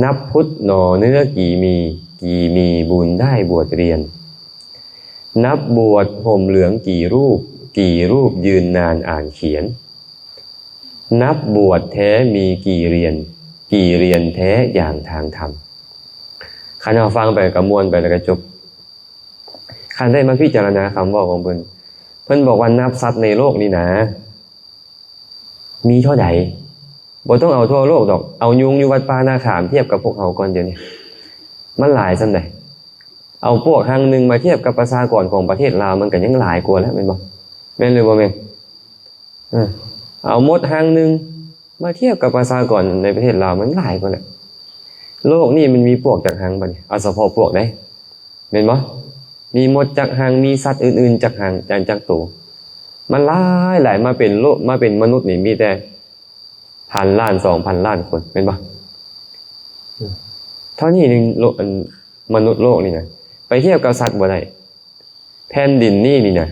ນັບພຸດໜໍເນື້ອກີ່ມີ, ກີ່ມີບຸນໄດ້ບວດລຽນ. ນັບບວດຫົ່ມເຫຼືອງກີ່ຮູບ, ກີ່ຮູບຢືນນານອ່ານຂຽນ. ນັບບວດແທ້ມີກີ່ລຽນ, ກີ່ລຽນແທ້ຢ່າງທາງທຳ. ຄັນເຮົາຟັງໄປກໍມ່ວນໄປແລ້ວກໍຈົບ. ຄັນໄດ້ມາພິຈາລະນາຄຳເວົ້າຂອງເພິ່ນ, ເພິ່ນບອກວ່ານັບສັດໃນໂລກນີ້ນະ ມີເທົ່າໃດ? ບໍ່ຕ້ອງເອົາທົ່ວໂລກດອກ, ເອົາຍຸງຢູ່ວັດປ່ານາຂາມທຽບກັບພວກເຮົາກ່ອນດຽວນີ້. ມັນຫຼາຍສ່ຳໃດ? ເອົາປວກຮັງໜຶ່ງມາທຽບກັບປະຊາກອນຂອງປະເທດລາວ ມັນກໍຍັງຫຼາຍກວ່າແລ້ວ ແມ່ນບໍ່? ແມ່ນຫຼືບໍ່ແມ່ນ? ເອີ ເອົາມົດຮັງໜຶ່ງມາທຽບກັບປະຊາກອນໃນປະເທດລາວ ມັນຫຼາຍກວ່າແລ້ວ. ໂລກນີ້ມັນມີປວກຈັກຮັງບັດນີ້? ເອົາສະເພາະປວກເດ້. ແມ່ນບໍ່? ມີມົດຈັກຮັງ, ມີສັດອື່ນໆຈັກຮັງ, ຈັກ ຈັກໂຕ? ມັນຫຼາຍໆ, ມາເປັນໂລກ, ມາເປັນມະນຸດນີ້ມີແຕ່ພັນລ້ານ, ສອງພັນລ້ານຄົນ, ແມ່ນບໍ່? ເທົ່ານີ້ໜຶ່ງໂລກ, ອັນ ມະນຸດໂລກນີ້ນະ, ໄປທຽບກັບສັດບໍ່ໄດ້. ແຜ່ນດິນນີ້ນີ້ນະ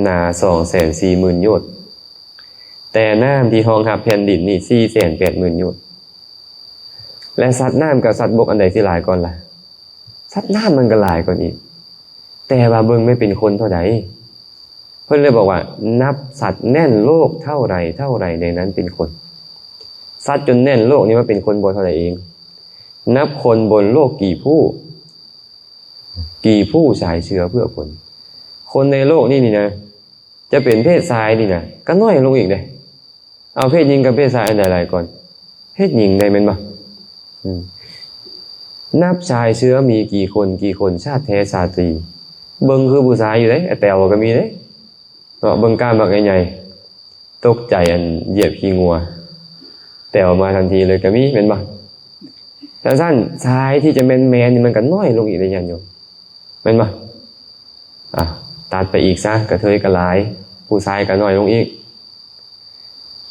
ໜາສອງແສນສີ່ໝື່ນໂຍດ, ແຕ່ນ້ຳທີ່ຮອງຮັບແຜ່ນດິນນີ້ ສີ່ແສນແປດໝື່ນໂຍດ. ແລະ ສັດນ້ຳກັບສັດບົກ ອັນໃດຊິຫຼາຍກ່ອນລະ? ສັດນ້ຳມັນກໍຫຼາຍກ່ອນອີກ, ແຕ່ວ່າເບິ່ງແມ່ນເປັນຄົນເທົ່າໃດ. ເພິ່ນເລີຍບອກວ່າ ນັບສັດແໜ້ນໂລກເທົ່າໃດເທົ່າໃດ ໃນນັ້ນເປັນຄົນ. ສັດຈົນແໜ້ນໂລກນີ້ມາເປັນຄົນບໍ່ເທົ່າໃດເອງ. ນັບຄົນບົນໂລກກີ່ຜູ້ ກີ່ຜູ້ຊາຍເຊື້ອເພື່ອຜົນ. ຄົນໃນໂລກນີ້ນີ້ນະ ຈະເປັນເພດຊາຍນີ້ນະ ກໍໜ້ອຍລົງອີກເດ້. ເອົາເພດຍິງກັບເພດຊາຍອັນໃດຫຼາຍກ່ອນ? ເພດຍິງໄດ້ແມ່ນບໍ່? ອືມ ນັບຊາຍເຊື້ອມີກີ່ຄົນ ກີ່ຄົນຊາດແທ້ຊາຕຣີ. ເບິ່ງຄືຜູ້ຊາຍຢູ່ເດ້, ອາແຕວກໍມີເດ້. ເນາະ ເບິ່ງກ້າມບັກໃຫຍ່ໆ ຕົກໃຈອັນຢຽບຂີ້ງົວ ແຕ່ວມາທັນທີເລີຍກໍມີ ແມ່ນບໍ່? ຈັ່ງຊັ້ນ ຊາຍທີ່ຈະແມ່ນໆນີ້ມັນກໍນ້ອຍລົງອີກເດ້ ຍາດໂຍມ ແມ່ນບໍ່? ອ່າ ຕັດໄປອີກຊະ ກະເທີຍກໍຫຼາຍ ຜູ້ຊາຍກໍນ້ອຍລົງອີກ.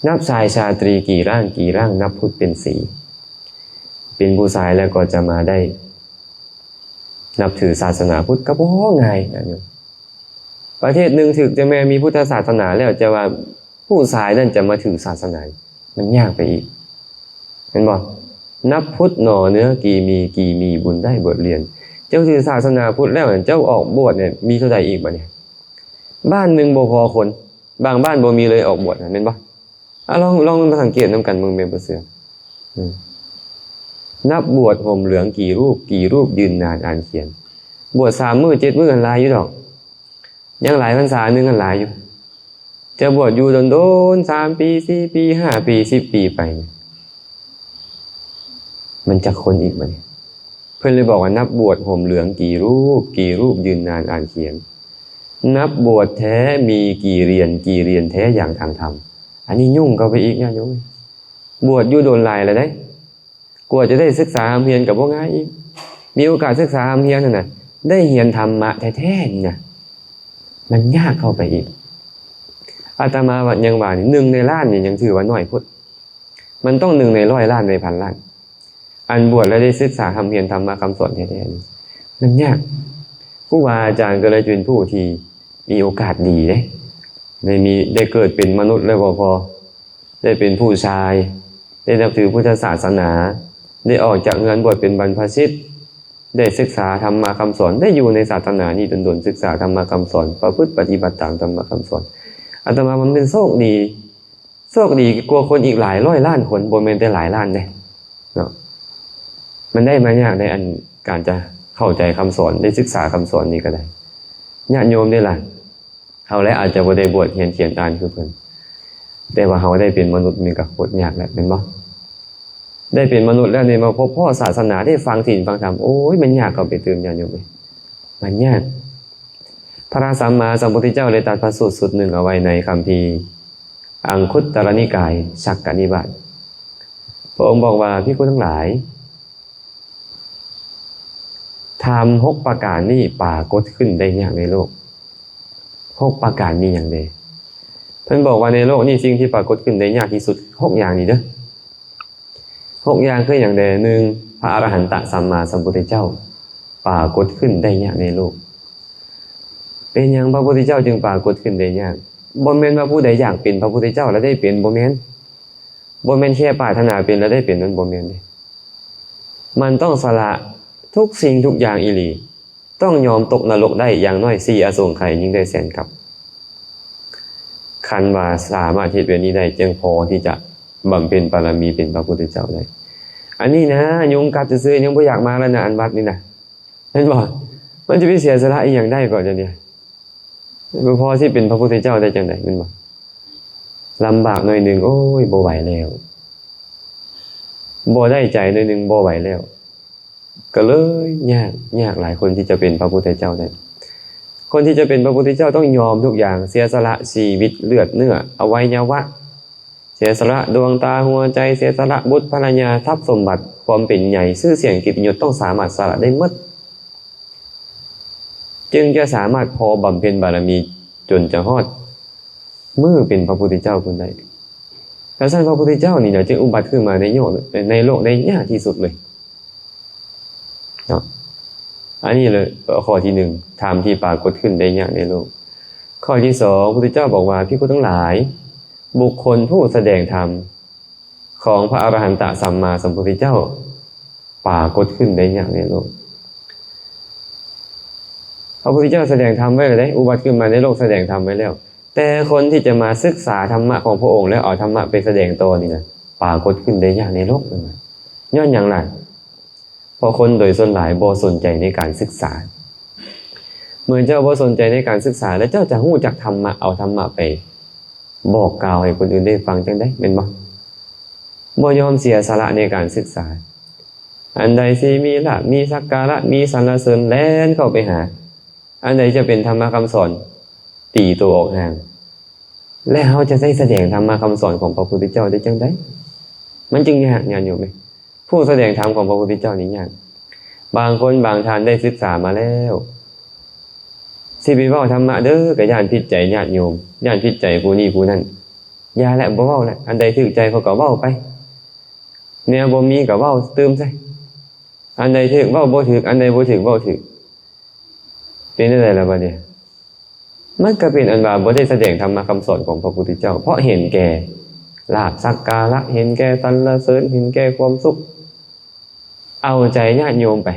ນັບຊາຍຊາຕຣີກີ່ຮ່າງກີ່ຮ່າງ ນັບພຸດເປັນສີ ເປັນຜູ້ຊາຍແລ້ວກໍຈະມາໄດ້ນັບຖືສາສະໜາພຸດ ກໍບໍ່ງ່າຍນະໂຍມ. ປະເທດໜຶ່ງຖືກແຕ່ແມ່ມີພຸດທະສາສະໜາແລ້ວ ຈະວ່າຜູ້ຊາຍນັ້ນຈະມາຖືສາສະໜາ ມັນຍາກໄປອີກ ແມ່ນບໍ່? ນັບພຸດໜໍເນື້ອກີ່ມີ ກີ່ມີບຸນໄດ້ບົດຮຽນ. ເຈົ້າຖືສາສະໜາພຸດແລ້ວ ເຈົ້າອອກບວດນີ້ມີເທົ່າໃດອີກບາດນີ້? ບ້ານໜຶ່ງບໍ່ພໍຄົນ ບາງບ້ານບໍ່ມີເລີຍອອກບວດນະ ແມ່ນບໍ່? ອາ ລອງ ລອງມາສັງເກດນຳກັນເບິ່ງແມ່ບໍ່ເຊື່ອ. ອືມ ນັບບວດຫົ່ມເຫຼືອງກີ່ຮູບ ກີ່ຮູບຢືນນານອ່ານຂຽນ. ບວດສາມມື້ເຈັດມື້ຫັ້ນຫຼາຍຢູ່ດອກ ຍັງຫຼາຍພັນສາໜຶ່ງຫັ້ນຫຼາຍຢູ່. ຈະບວດຢູ່ດົນໆ ສາມປີ ສີ່ປີ ຫ້າປີ ສິບປີໄປ ມັນຈັກຄົນອີກບາດນີ້? ເພິ່ນເລີຍບອກວ່າ ນັບບວດຫົ່ມເຫຼືອງກີ່ຮູບ ກີ່ຮູບຢືນນານອ່ານຂຽນ. ນັບບວດແທ້ມີກີ່ເຣຍນ ກີ່ເຣຍນແທ້ຢ່າງທາງທຳ. ອັນນີ້ຫຍຸ້ງເຂົ້າໄປອີກນະໂຍມ. ບວດຢູ່ດົນຫຼາຍແລ້ວເດ້ ກວ່າຈະໄດ້ສຶກສາຮ່ຳຮຽນກໍບໍ່ງ່າຍອີກ. ມີໂອກາດສຶກສາຮ່ຳຮຽນຫັ້ນນະ ໄດ້ຮຽນທຳມະແທ້ໆນີ້ນະ ມັນຍາກເຂົ້າໄປອີກ. ອາດຕະມາວ່າ ຍັງວ່ານີ້ ໜຶ່ງໃນລ້ານນີ້ຍັງຖືວ່າໜ້ອຍໂພດ. ມັນຕ້ອງໜຶ່ງໃນຮ້ອຍລ້ານ ໃນພັນລ້ານ. ອັນບວດແລ້ວໄດ້ສຶກສາຮ່ຳຮຽນທຳມະຄຳສອນແທ້ໆນີ້ ມັນຍາກ. ຄູບາອາຈານກໍເລີຍເປັນຜູ້ທີ່ມີໂອກາດດີເດ້ ໄດ້ມີ ໄດ້ເກີດເປັນມະນຸດແລ້ວບໍ່ພໍ ໄດ້ເປັນຜູ້ຊາຍ ໄດ້ນັບຖືພຸດທະສາສະໜາ ໄດ້ອອກຈາກເຮືອນບວດເປັນບັນພະສິດ ໄດ້ສຶກສາທຳມະຄຳສອນ ໄດ້ຢູ່ໃນສາສະໜານີ້ດົນໆ ສຶກສາທຳມະຄຳສອນ ປະພຶດປະຕິບັດຕາມທຳມະຄຳສອນ. ອາດຕະມາວ່າມັນເປັນໂຊກດີ ໂຊກດີກວ່າຄົນອີກຫຼາຍຮ້ອຍລ້ານຄົນ ບໍ່ແມ່ນແຕ່ຫຼາຍລ້ານເດ້ເນາະ. ມັນໄດ້ມາຍາກໃນອັນການຈະເຂົ້າໃຈຄຳສອນ ໄດ້ສຶກສາຄຳສອນນີ້ກໍໄດ້. ຍາດໂຍມເດ້ລະ ເຮົາແລະອາດຈະບໍ່ໄດ້ບວດຮຽນຂຽນອ່ານຄືເພິ່ນ ແຕ່ວ່າເຮົາໄດ້ເປັນມະນຸດ ມັນກໍໂຄດຍາກແລ້ວ ແມ່ນບໍ່? ໄດ້ເປັນມະນຸດແລ້ວນີ້ ມາພົບພໍ້ສາສະໜາ ໄດ້ຟັງສິນຟັງທຳ ໂອ້ຍ ມັນຍາກເຂົ້າໄປຕື່ມ ຍາດໂຍມເອີຍ ມັນຍາກ. ພະສຳມາສຳພຸດທະເຈົ້າໄດ້ຕັດພະສູດຊຸດໜຶ່ງເອົາໄວ້ໃນຄຳພີອັງຄຸດຕະລະນິກາຍ ສັກກະນິບາດ. ພະອົງບອກວ່າ ພິກຂຸທັງຫຼາຍ, ທຳຫົກປະການນີ້ປາກົດຂຶ້ນໄດ້ຍາກໃນໂລກ. ຫົກປະການມີຫຍັງແດ່? ເພິ່ນບອກວ່າໃນໂລກນີ້ ສິ່ງທີ່ປາກົດຂຶ້ນໄດ້ຍາກທີ່ສຸດ ຫົກຢ່າງນີ້ເດີ້. ຫົກຢ່າງຄືຫຍັງແດ່? ໜຶ່ງ ພະອະລະຫັນຕະສຳມາສຳພຸດທະເຈົ້າປາກົດຂຶ້ນໄດ້ຍາກໃນໂລກ. ເປັນຫຍັງພະພຸດທະເຈົ້າຈຶ່ງປາກົດຂຶ້ນໄດ້ຍາກ? ບໍ່ແມ່ນວ່າຜູ້ໃດຢາກເປັນພະພຸດທະເຈົ້າແລ້ວໄດ້ເປັນ, ບໍ່ແມ່ນ. ບໍ່ແມ່ນແຄ່ປາດຖະໜາເປັນແລ້ວໄດ້ເປັນ, ມັນບໍ່ແມ່ນເດ້. ມັນຕ້ອງສະຫຼະທຸກສິ່ງທຸກຢ່າງອີ່ຫຼີ. ຕ້ອງຍອມຕົກນະລົກໄດ້ຢ່າງໜ້ອຍສີ່ອະສົງໄຂ ຍິ່ງໄດ້ແສນກັບ. ຄັນວ່າສາມາດເຮັດແບບນີ້ໄດ້ ຈຶ່ງພໍທີ່ຈະບຳເພັນບາລະມີເປັນພະພຸດທະເຈົ້າໄດ້. ອັນນີ້ນະ ຍຸງກັດຊື່ໆ ຍັງບໍ່ຢາກມາແລ້ວນະ ອັນວັດນີ້ນະ. ແມ່ນບໍ່? ມັນຈະໄປເສຍສະຫຼະອີ່ຫຍັງໄດ້ກໍດຽວນີ້? ບໍ່ພໍຊິເປັນພະພຸດທະເຈົ້າໄດ້ຈັ່ງໃດ ແມ່ນບໍ່? ລຳບາກໜ້ອຍໜຶ່ງ ໂອ້ຍ ບໍ່ໄຫວແລ້ວ. ບໍ່ໄດ້ໃຈໜ້ອຍໜຶ່ງ ບໍ່ໄຫວແລ້ວ. ກໍເລີຍຍາກ, ຍາກຫຼາຍຄົນທີ່ຈະເປັນພະພຸດທະເຈົ້າໄດ້. ຄົນທີ່ຈະເປັນພະພຸດທະເຈົ້າຕ້ອງຍອມທຸກຢ່າງ, ເສຍສະຫຼະຊີວິດ, ເລືອດເນື້ອ, ອະໄວຍະວະ, ເສຍສະຫຼະດວງຕາ, ຫົວໃຈ, ເສຍສະຫຼະບຸດ, ພັນລະຍາ, ຊັບສົມບັດ, ຄວາມເປັນໃຫຍ່, ຊື່ສຽງ, ກຽດຕິຍົດ, ຕ້ອງສາມາດສະຫຼະໄດ້ໝົດ. ຈຶ່ງຈະສາມາດພໍບຳເພັນບາລະມີຈົນຈະຮອດມື້ເປັນພະພຸດທະເຈົ້າພຸ້ນໄດ້. ແລ້ວຊັ້ນພະພຸດທະເຈົ້ານີ້ນະ ຈຶ່ງອຸບັດຂຶ້ນມາໃນໂລກ, ໃນໂລກໄດ້ຍາກທີ່ສຸດເລີຍເນາະ. ອັນນີ້ເລີຍ ຂໍ້ທີໜຶ່ງ ທຳທີ່ປາກົດຂຶ້ນໄດ້ຍາກໃນໂລກ. ຂໍ້ທີສອງ ພະພຸດທະເຈົ້າບອກວ່າ ພິກຂຸທັງຫຼາຍ, ບຸກຄົນຜູ້ສະແດງທຳ ຂອງພະອະລະຫັນຕະສຳມາສຳພຸດທະເຈົ້າປາກົດຂຶ້ນໄດ້ຍາກໃນໂລກ. ພະພຸດທະເຈົ້າສະແດງທຳໄວ້ແລ້ວເດ້, ອຸບັດຂຶ້ນມາໃນໂລກສະແດງທຳໄວ້ແລ້ວ, ແຕ່ຄົນທີ່ຈະມາສຶກສາທຳມະຂອງພະອົງ ແລ້ວເອົາທຳມະໄປສະແດງຕໍ່ນີ້ນະ ປາກົດຂຶ້ນໄດ້ຍາກໃນໂລກ. ຍ້ອນຫຍັງລະ? ເພາະຄົນໂດຍສ່ວນຫຼາຍບໍ່ສົນໃຈໃນການສຶກສາ. ເມື່ອເຈົ້າບໍ່ສົນໃຈໃນການສຶກສາ ແລ້ວເຈົ້າຈະຮູ້ຈັກທຳມະ, ເອົາທຳມະໄປບອກກ່າວໃຫ້ຄົນອື່ນໄດ້ຟັງຈັ່ງໃດ, ແມ່ນບໍ່? ບໍ່ຍອມເສຍສະຫຼະໃນການສຶກສາ. ອັນໃດທີ່ມີລາບ, ມີສັກກາລະ, ມີສັນລະເສີນ, ແລ່ນເຂົ້າໄປຫາ. ອັນໃດຈະເປັນທຳມະຄຳສອນ, ຕີໂຕອອກຫ່າງ. ແລະ ເຮົາຈະໄດ້ສະແດງທຳມະຄຳສອນຂອງພະພຸດທະເຈົ້າໄດ້ຈັ່ງໃດ? ມັນຈຶ່ງຍາກ ຍາດໂຍມເອີຍ. ຜູ້ສະແດງທຳຂອງພະພຸດທະເຈົ້ານີ້ຍາກ. ບາງຄົນບາງທ່ານໄດ້ສຶກສາມາແລ້ວ ຊິໄປເວົ້າທຳມະເດີ ກໍຢ້ານຜິດໃຈຍາດໂຍມ, ຢ້ານຜິດໃຈຜູ້ນີ້ຜູ້ນັ້ນ. ຢ່າແຫຼະ, ບໍ່ເວົ້າແຫຼະ, ອັນໃດຖືກໃຈເຂົາກໍເວົ້າໄປ, ແນວບໍ່ມີກໍເວົ້າຕື່ມໃສ່. ອັນໃດຖືກເວົ້າບໍ່ຖືກ, ອັນໃດບໍ່ຖືກເວົ້າຖືກ. ເປັນຈັ່ງໃດລະບາດນີ້? ມັນກໍເປັນອັນວ່າບໍ່ໄດ້ສະແດງທຳມະຄຳສອນຂອງພະພຸດທະເຈົ້າ, ເພາະເຫັນແກ່ລາບສັກກາລະ, ເຫັນແກ່ສັນລະເສີນ, ເຫັນແກ່ຄວາມສຸກ, ເອົາໃຈຍາດໂຍມໄປ,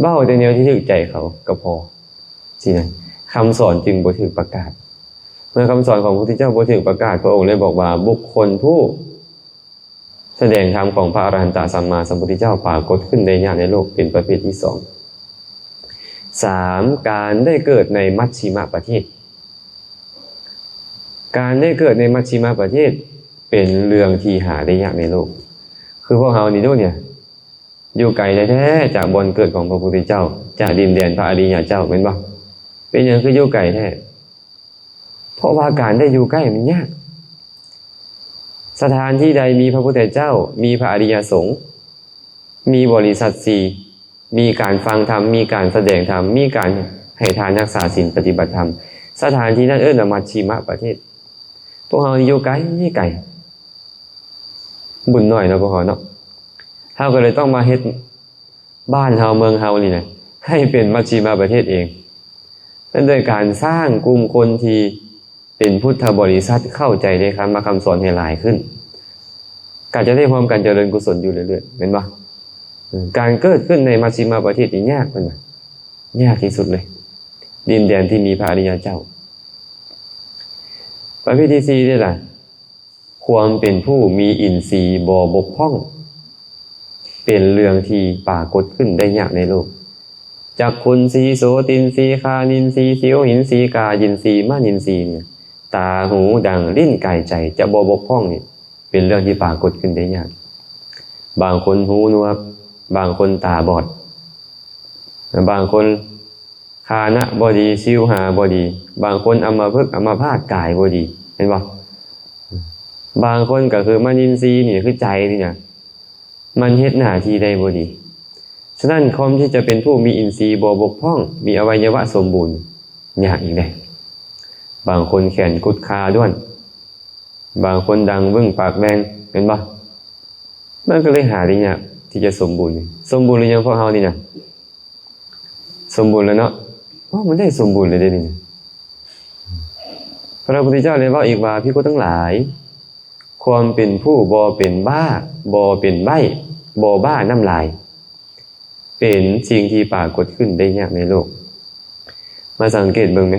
ເວົ້າແຕ່ແນວທີ່ຖືກໃຈເຂົາກໍພໍ, ຊີ້ນະ, ຄຳສອນຈຶ່ງບໍ່ຖືກປະກາດ. ເມື່ອຄຳສອນຂອງພະພຸດທະເຈົ້າບໍ່ຖືກປະກາດ, ພະອົງເລີຍບອກວ່າ ບຸກຄົນຜູ້ ສະແດງທຳຂອງພະອະລະຫັນຕະສຳມາສຳພຸດທະເຈົ້າປາກົດຂຶ້ນໄດ້ຍາກໃນໂລກ ເປັນປະເພດທີສອງ. ສາມ ການໄດ້ເກີດໃນມັດຊິມະປະເທດ. ການໄດ້ເກີດໃນມັດຊິມະປະເທດເປັນເລື່ອງທີ່ຫາໄດ້ຍາກໃນໂລກ. ຄືພວກເຮົານີ້ໂດດນີ້ ຢູ່ໄກແທ້ໆຈາກບ່ອນເກີດຂອງພະພຸດທະເຈົ້າ, ຈາກດິນແດນພະອະລິຍະເຈົ້າ, ແມ່ນບໍ່? ເປັນຫຍັງຄືຢູ່ໄກແທ້? ເພາະວ່າການໄດ້ຢູ່ໃກ້ມັນຍາກ. ສະຖານທີ່ໃດມີພະພຸດທະເຈົ້າ, ມີພະອະລິຍະສົງ, ມີບໍລິສັດສີ່, ມີການຟັງທຳ, ມີການສະແດງທຳ, ມີການໃຫ້ທານ, ຮັກສາສິນ, ປະຕິບັດທຳ, ສະຖານທີ່ນັ້ນເອີ້ນວ່າມັດຊິມະປະເທດ. ພວກເຮົານີ້ຢູ່ໄກໆ, ບຸນໜ້ອຍເນາະພວກເຮົາເນາະ. ເຮົາກໍເລີຍຕ້ອງມາເຮັດ ບ້ານເຮົາເມືອງເຮົານີ້ນະ ໃຫ້ເປັນມັດຊິມະປະເທດເອງ. ນັ້ນໂດຍການສ້າງກຸ່ມຄົນທີ່ເປັນພຸດທະບໍລິສັດ ເຂົ້າໃຈໃນທຳມະຄຳສອນໃຫ້ຫຼາຍຂຶ້ນ, ກໍຈະໄດ້ຮ່ວມກັນຈະເລີນກຸສົນຢູ່ເລື້ອຍໆ, ແມ່ນບໍ່? ເອີ ການເກີດຂຶ້ນໃນມັດຊິມະປະເທດນີ້ຍາກ, ເພິ່ນວ່າຍາກທີ່ສຸດເລີຍ, ດິນແດນທີ່ມີພະອະລິຍະເຈົ້າ. ປະເພດທີສີ່ນີ້ລະ ຄວາມເປັນຜູ້ມີອິນຊີບໍ່ບົກຜ່ອງ ເປັນເລື່ອງທີ່ປາກົດຂຶ້ນໄດ້ຍາກໃນໂລກ. ຈັກຂຸນຊີ, ໂສຕິນຊີ, ຄານິນຊີ, ຊິວຫິນຊີ, ກາຍິນຊີ, ມະນິນຊີນີ້, ຕາ, ຫູ, ດັງ, ລີ້ນ, ກາຍ, ໃຈ ຈະບໍ່ບົກຜ່ອງນີ້ ເປັນເລື່ອງທີ່ປາກົດຂຶ້ນໄດ້ຍາກ. ບາງຄົນຫູໜວກ, ບາງຄົນຕາບອດ, ບາງຄົນ ຄານະບໍ່ດີ, ຊິວຫາບໍ່ດີ, ບາງຄົນອຳມະພຶກ, ອຳມະພາດ, ກາຍບໍ່ດີ, ເຫັນບໍ່? ບາງຄົນກໍຄືມະນິນຊີນີ້ ຄືໃຈນີ້ນະ ມັນເຮັດໜ້າທີ່ໄດ້ບໍ່ດີ. ສະນັ້ນ ຄວາມທີ່ຈະເປັນຜູ້ມີອິນຊີບໍ່ບົກຜ່ອງ, ມີອະໄວຍະວະສົມບູນ ຍາກອີກເດ້. ບາງຄົນແຂນກຸດ, ຂາດ້ວນ, ບາງຄົນດັງວຶ້ງ, ປາກແຫວ່ງ, ເຫັນບໍ່? ມັນກໍເລີຍຫາໄດ້ຍາກທີ່ຈະສົມບູນ. ສົມບູນຫຼືຍັງພວກເຮົານີ້ນະ? ສົມບູນແລ້ວເນາະ. ໂອ້ ມັນໄດ້ສົມບູນເລີຍເດ້ນີ້. ພະພຸດທະເຈົ້າໄດ້ເວົ້າອີກວ່າ, ພິກຂຸທັງຫຼາຍ, ຄວາມເປັນຜູ້ບໍ່ເປັນບ້າ, ບໍ່ເປັນໃບ້, ບໍ່ບ້ານ້ຳລາຍ, ເປັນສິ່ງທີ່ປາກົດຂຶ້ນໄດ້ຍາກໃນໂລກ. ມາສັງເກດເບິ່ງແມ,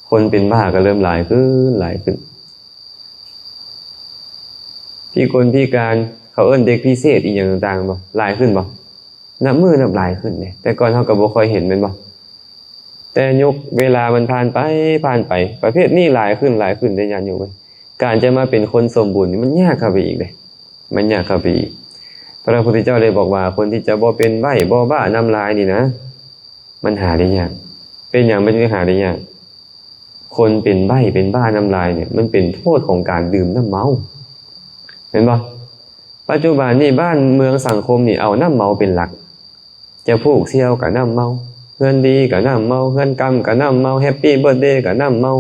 ຄົນເປັນບ້າກໍເລີ່ມຫຼາຍຂຶ້ນ, ຫຼາຍຂຶ້ນ. ພິກົນພິການ, ເຂົາເອີ້ນເດັກພິເສດອີ່ຫຍັງຕ່າງໆ ບໍ່? ຫຼາຍຂຶ້ນບໍ່? ນັບມື້ນັບຫຼາຍຂຶ້ນເດ້. ແຕ່ກ່ອນເຮົາກໍບໍ່ຄ່ອຍເຫັນແມ່ນບໍ່? ແຕ່ຍຸກເວລາມັນຜ່ານໄປ, ຜ່ານໄປ, ປະເພດນີ້ຫຼາຍຂຶ້ນ, ຫຼາຍຂຶ້ນເດ້ຍາດໂຍມເອີຍ. ການຈະມາເປັນຄົນສົມບູນນີ້ມັນຍາກເຂົ້າໄປອີກເດ້. ມັນຍາກເຂົ້າໄປອີກ. ພະພຸດທະເຈົ້າເລີຍບອກວ່າ ຄົນທີ່ຈະບໍ່ເປັນໃບ້, ບໍ່ບ້ານ້ຳລາຍນີ້ນະ, ມັນຫາໄດ້ຍາກ. ເປັນຫຍັງມັນຈຶ່ງຫາໄດ້ຍາກ? ຄົນເປັນໃບ້ເປັນບ້ານ້ຳລາຍນີ້ ມັນເປັນໂທດຂອງການດື່ມນ້ຳເມົາ ແມ່ນບໍ່? ປັດຈຸບັນນີ້ບ້ານເມືອງສັງຄົມນີ້ເອົານ້ຳເມົາເປັນຫຼັກ. ຈະຜູກສ່ຽວກໍນ້ຳເມົາ, ເຮືອນດີກໍນ້ຳເມົາ, ເຮືອນກຳກໍນ້ຳເມົາ, ແຮັບປີ້ເບີດເດກໍນ້ຳເມົາ,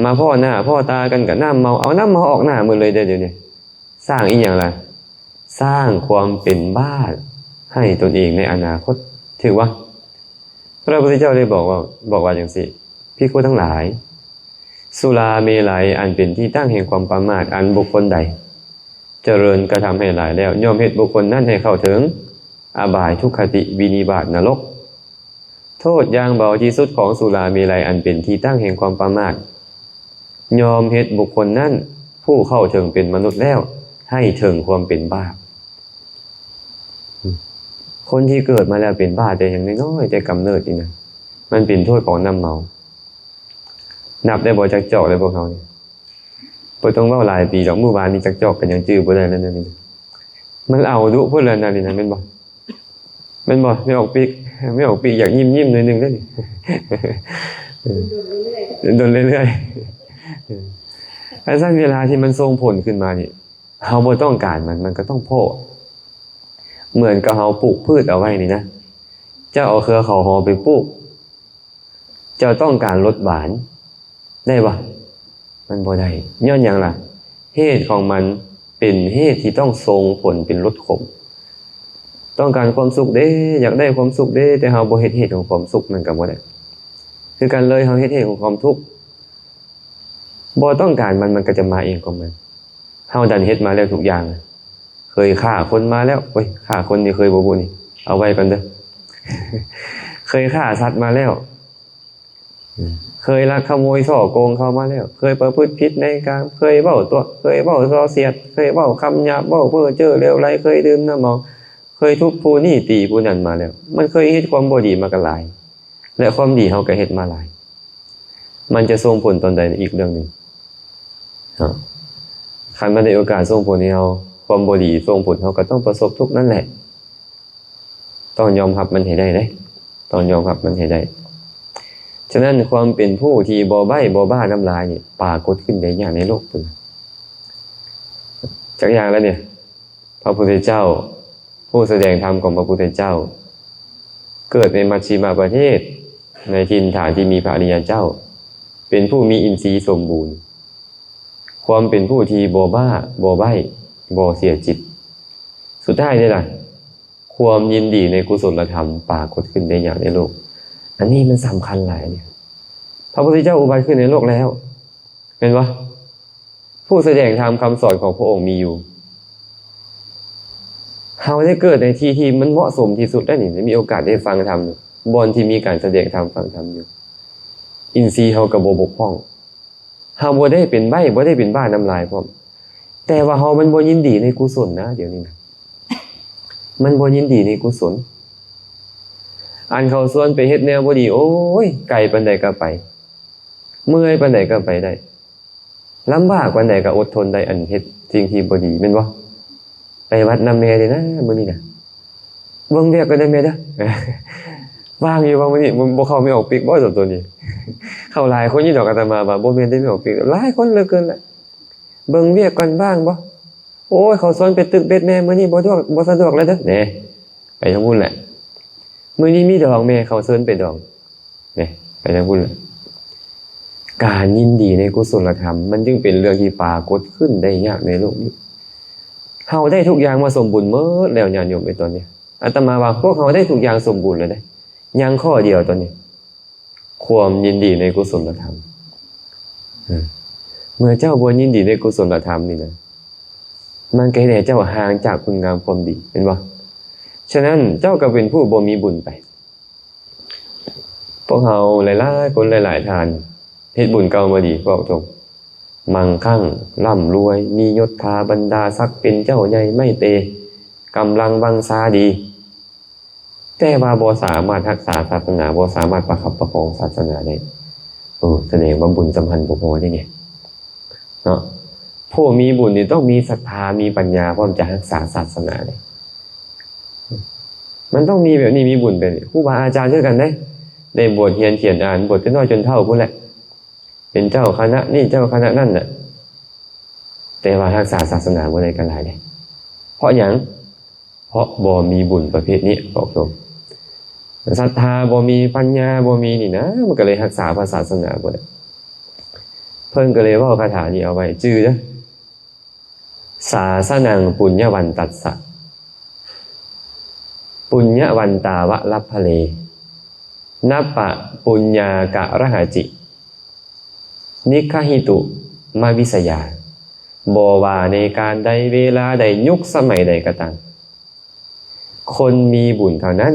ມາພໍ້ໜ້າພໍ້ຕາກັນກໍນ້ຳເມົາ, ເອົານ້ຳເມົາອອກໜ້າໝົດເລີຍເດ້ດຽວນີ້. ສ້າງອີ່ຫຍັງລະ? ສ້າງຄວາມເປັນບ້າໃຫ້ຕົນເອງໃນອະນາຄົດ, ຖືກບໍ່? ພະພຸດທະເຈົ້າໄດ້ບອກວ່າ, ບອກວ່າຈັ່ງຊີ້, ພິກຂຸທັງຫຼາຍ, ສຸລາເມໄລອັນເປັນທີ່ຕັ້ງແຫ່ງຄວາມປະໝາດ ອັນບຸກຄົນໃດຈະເລີນກະທຳໃຫ້ຫຼາຍແລ້ວ ຍ່ອມເຮັດບຸກຄົນນັ້ນໃຫ້ເຂົ້າເຖິງອະບາຍ, ທຸກຄະຕິ, ວິນິບາດ, ນະລົກ. ໂທດຢ່າງເບົາທີ່ສຸດຂອງສຸລາເມໄລອັນເປັນທີ່ຕັ້ງແຫ່ງຄວາມປະໝາດ ຍ່ອມເຮັດບຸກຄົນນັ້ນຜູ້ເຂົ້າເຖິງເປັນມະນຸດແລ້ວ ໃຫ້ເຖິງຄວາມເປັນບ້າ. ຄົນທີ່ເກີດມາແລ້ວເປັນບ້າແຕ່ຍັງນ້ອຍໆ ແຕ່ກຳເນີດນີ້ນະ, ມັນເປັນໂທດຂອງນ້ຳເມົາ. ນັບໄດ້ບໍ່ຈັກຈອກແລ້ວພວກເຮົານີ້? ບໍ່ຕ້ອງເວົ້າຫຼາຍປີດອກ, ມື້ວານນີ້ຈັກຈອກກໍຍັງຈື່ບໍ່ໄດ້ແລ້ວນັ້ນນີ້. ມັນເອົາດຸໂພດແລ້ວນັ້ນນີ້ນະ, ແມ່ນບໍ່? ແມ່ນບໍ່? ແມ່ອອກປີກ, ແມ່ອອກປີກຢາກຍິ້ມໆໜ້ອຍໜຶ່ງເດ້ນີ້. ເອີ ດົນເລື້ອຍໆ ດົນເລື້ອຍໆ ເອີ ອັນຊັ້ນເວລາທີ່ມັນສົ່ງຜົນຂຶ້ນມານີ້ ເຮົາບໍ່ຕ້ອງການມັນ ມັນກໍຕ້ອງໂພ້. ເໝືອນກັບເຮົາປູກພືດເອົາໄວ້ນີ້ນະ ເຈົ້າເອົາເຄືອເຂົ້າຫໍໄປປູກ ເຈົ້າຕ້ອງການລົດຫວານໄດ້ບໍ່? ມັນບໍ່ໄດ້. ຍ້ອນຫຍັງລະ? ເຫດຂອງມັນເປັນເຫດທີ່ຕ້ອງສົ່ງຜົນເປັນລົດຂົມ. ຕ້ອງການຄວາມສຸກເດ້ ຢາກໄດ້ຄວາມສຸກເດ້ ແຕ່ເຮົາບໍ່ເຮັດເຫດຂອງຄວາມສຸກ ມັນກໍບໍ່ໄດ້. ຄືກັນເລີຍ ເຮົາເຮັດເຫດຂອງຄວາມທຸກ ບໍ່ຕ້ອງການມັນ ມັນກໍຈະມາເອງຂອງມັນ. ເຮົາດັນເຮັດມາແລ້ວທຸກຢ່າງ ເຄີຍຂ້າຄົນມາແລ້ວ ໂອ້ຍ ຂ້າຄົນນີ້ເຄີຍບໍ່ບຸນີ້ ເອົາໄວ້ກ່ອນເດີ ເຄີຍຂ້າສັດມາແລ້ວ ເຄີຍລັກຂະໂມຍສໍ້ໂກງເຂົາມາແລ້ວ ເຄີຍປະພຶດຜິດໃນກາມ ເຄີຍເວົ້າຕົວະ ເຄີຍເວົ້າສ່ອສຽດ ເຄີຍເວົ້າຄຳຫຍາບ ເວົ້າເພ້ອເຈີ້ເຫຼວໄຫຼ ເຄີຍດື່ມນ້ຳເມົາ ເຄີຍທຸບຜູ້ນີ້ຕີຜູ້ນັ້ນມາແລ້ວ ມັນເຄີຍເຮັດຄວາມບໍ່ດີມາກໍຫຼາຍ ແລະ ຄວາມດີເຮົາກໍເຮັດມາຫຼາຍ ມັນຈະສົ່ງຜົນຕອນໃດອີກເລື່ອງໜຶ່ງເນາະ. ຄັນມັນໄດ້ໂອກາດສົ່ງຜົນໃຫ້ເຮົາ ຄວາມບໍ່ດີສົ່ງຜົນ ເຮົາກໍຕ້ອງປະສົບທຸກນັ້ນແຫຼະ. ຕ້ອງຍອມຮັບມັນໃຫ້ໄດ້ເດ້ ຕ້ອງຍອມຮັບມັນໃຫ້ໄດ້. ສະນັ້ນ ຄວາມເປັນຜູ້ທີ່ບໍ່ໃບ້ບໍ່ບ້ານ້ຳລາຍນີ້ ປາກົດຂຶ້ນໄດ້ຍາກໃນໂລກເພິ່ນ. ຈັກຢ່າງລະນີ້ ພະພຸດທະເຈົ້າ ຜູ້ສະແດງທຳຂອງພະພຸດທະເຈົ້າ ເກີດໃນມັດຊິມະປະເທດ ໃນຖິ່ນຖານທີ່ມີພະອະລິຍະເຈົ້າ ເປັນຜູ້ມີອິນຊີສົມບູນ ຄວາມເປັນຜູ້ທີ່ບໍ່ບ້າ ບໍ່ໃບ້ ບໍ່ເສຍຈິດ. ສຸດທ້າຍນີ້ລະ ຄວາມຍິນດີໃນກຸສົນລະທຳປາກົດຂຶ້ນໄດ້ຍາກໃນໂລກ. ອັນນີ້ມັນສຳຄັນຫຼາຍເດ. ພະພຸດທະເຈົ້າອຸບັດຂຶ້ນໃນໂລກແລ້ວ ແມ່ນບໍ່? ຜູ້ສະແດງທຳຄຳສອນຂອງພະອົງມີຢູ່. ເຮົາໄດ້ເກີດໃນທີ່ທີ່ມັນເໝາະສົມທີ່ສຸດແລ້ວນີ້ ໄດ້ມີໂອກາດໄດ້ຟັງທຳ ບ່ອນທີ່ມີການສະແດງທຳຟັງທຳຢູ່. ອິນຊີເຮົາກໍບໍ່ບົກຜ່ອງ. ເຮົາບໍ່ໄດ້ເປັນໃບ້ ບໍ່ໄດ້ເປັນບ້ານ້ຳລາຍພ້ອມ. ແຕ່ວ່າເຮົາມັນບໍ່ຍິນດີໃນກຸສົນນະ ດຽວນີ້ນະ ມັນບໍ່ຍິນດີໃນກຸສົນ. ອັນເຂົາຊວນໄປເຮັດແນວບໍ່ດີ ໂອ້ຍ ໄກປານໃດກໍໄປ ເມື່ອຍປານໃດກໍໄປໄດ້ ລຳບາກປານໃດກໍອົດທົນໄດ້ ອັນເຮັດສິ່ງທີ່ບໍ່ດີ ແມ່ນບໍ່? ໄປວັດນຳແມ່ເດ້ນະມື້ນີ້ນະ ເບິ່ງວຽກກ່ອນເດີແມ່ເດີ. ວ່າງຢູ່ບໍ່ມື້ນີ້? ບໍ່ ບໍ່ເຂົ້າແມ່ອອກປີກບໍ່ ສອງຕົວນີ້? ເຂົ້າຫຼາຍຄົນຢູ່ດອກ ອາດຕະມາວ່າບໍ່ແມ່ນເດ້ແມ່ອອກປີກ ຫຼາຍຄົນເຫຼືອເກີນລະ. ເບິ່ງວຽກກ່ອນ ວ່າງບໍ່? ໂອ້ຍ ເຂົາຊວນໄປຕຶກເບັດແມ່ ມື້ນີ້ບໍ່ດວກ ບໍ່ສະດວກແລ້ວເດີ. ແນ່ ໄປທາງພຸ້ນແຫຼະ ມື້ນີ້ມີດອງ ແມ່ເຂົາເຊີນໄປດອງ. ເດ້ ໄປທາງພຸ້ນລະ. ການຍິນດີໃນກຸສົນລະທຳ ມັນຈຶ່ງເປັນເລື່ອງທີ່ປາກົດຂຶ້ນໄດ້ຍາກໃນໂລກນີ້. ເຮົາໄດ້ທຸກຢ່າງມາສົມບູນໝົດແລ້ວ ຍາດໂຍມເອີຍ ຕອນນີ້. ອາດຕະມາວ່າພວກເຮົາໄດ້ທຸກຢ່າງສົມບູນແລ້ວເດ້. ຍັງຂໍ້ດຽວຕອນນີ້ ຄວາມຍິນດີໃນກຸສົນລະທຳ. ເມື່ອເຈົ້າບໍ່ຍິນດີໃນກຸສົນລະທຳນີ້ນະ ມັນກໍເຮັດໃຫ້ເຈົ້າຫ່າງຈາກຄຸນງາມຄວາມດີ ແມ່ນບໍ່? ສະນັ້ນ ເຈົ້າກໍເປັນຜູ້ບໍ່ມີບຸນໄປ. ພວກເຮົາຫຼາຍໆຄົນ ຫຼາຍໆທ່ານ ເຮັດບຸນເກົ່າມາດີ ພວກຕົນ ມັງຄັງ ລ່ຳລວຍ ມີຍົດຖາບັນດາສັກ ເປັນເຈົ້າໃຫຍ່ໄມ້ເຕ ກຳລັງວັງຊາດີ ແຕ່ວ່າບໍ່ສາມາດຮັກສາສາສະໜາ ບໍ່ສາມາດປະຄັບປະຄອງສາສະໜາໄດ້. ເອີ ສະແດງວ່າບຸນສຳພັນບໍ່ພໍເດ້ນີ້ ເນາະ. ຜູ້ມີບຸນນີ້ຕ້ອງມີສັດທາ ມີປັນຍາ ພ້ອມຈະຮັກສາສາສະໜາເດ້. ມັນຕ້ອງມີແບບນີ້ ມີບຸນແບບນີ້. ຄູບາອາຈານຄືກັນເດ້ ໄດ້ບວດຮຽນຂຽນອ່ານ ບວດແຕ່ນ້ອຍຈົນເຖົ້າພຸ້ນແຫຼະ ເປັນເຈົ້າຄະນະນີ້ ເຈົ້າຄະນະນັ້ນນະ ແຕ່ວ່າຮັກສາສາສະໜາບໍ່ໄດ້ກໍຫຼາຍເດ້. ເພາະຫຍັງ? ເພາະບໍ່ມີບຸນປະເພດນີ້ ພວກໂຍມ. ສັດທາບໍ່ມີ ປັນຍາບໍ່ມີນີ້ນະ ມັນກໍເລີຍຮັກສາພະສາສະໜາບໍ່ໄດ້. ເພິ່ນກໍເລີຍເວົ້າຄາຖານີ້ເອົາໄວ້ ຈື່ເດີ. ສາສະນັງປຸນຍະວັນຕັດສະ ປຸນຍະວັນຕາວະລັບພະເລ ນັບປະປຸນຍາກະລະຫະຈິ ນິກຄະຫິຕຸມະວິສະຍາ. ບໍ່ວ່າໃນການໃດ ເວລາໃດ ຍຸກສະໄໝໃດກໍຕາມ ຄົນມີບຸນເທົ່ານັ້ນ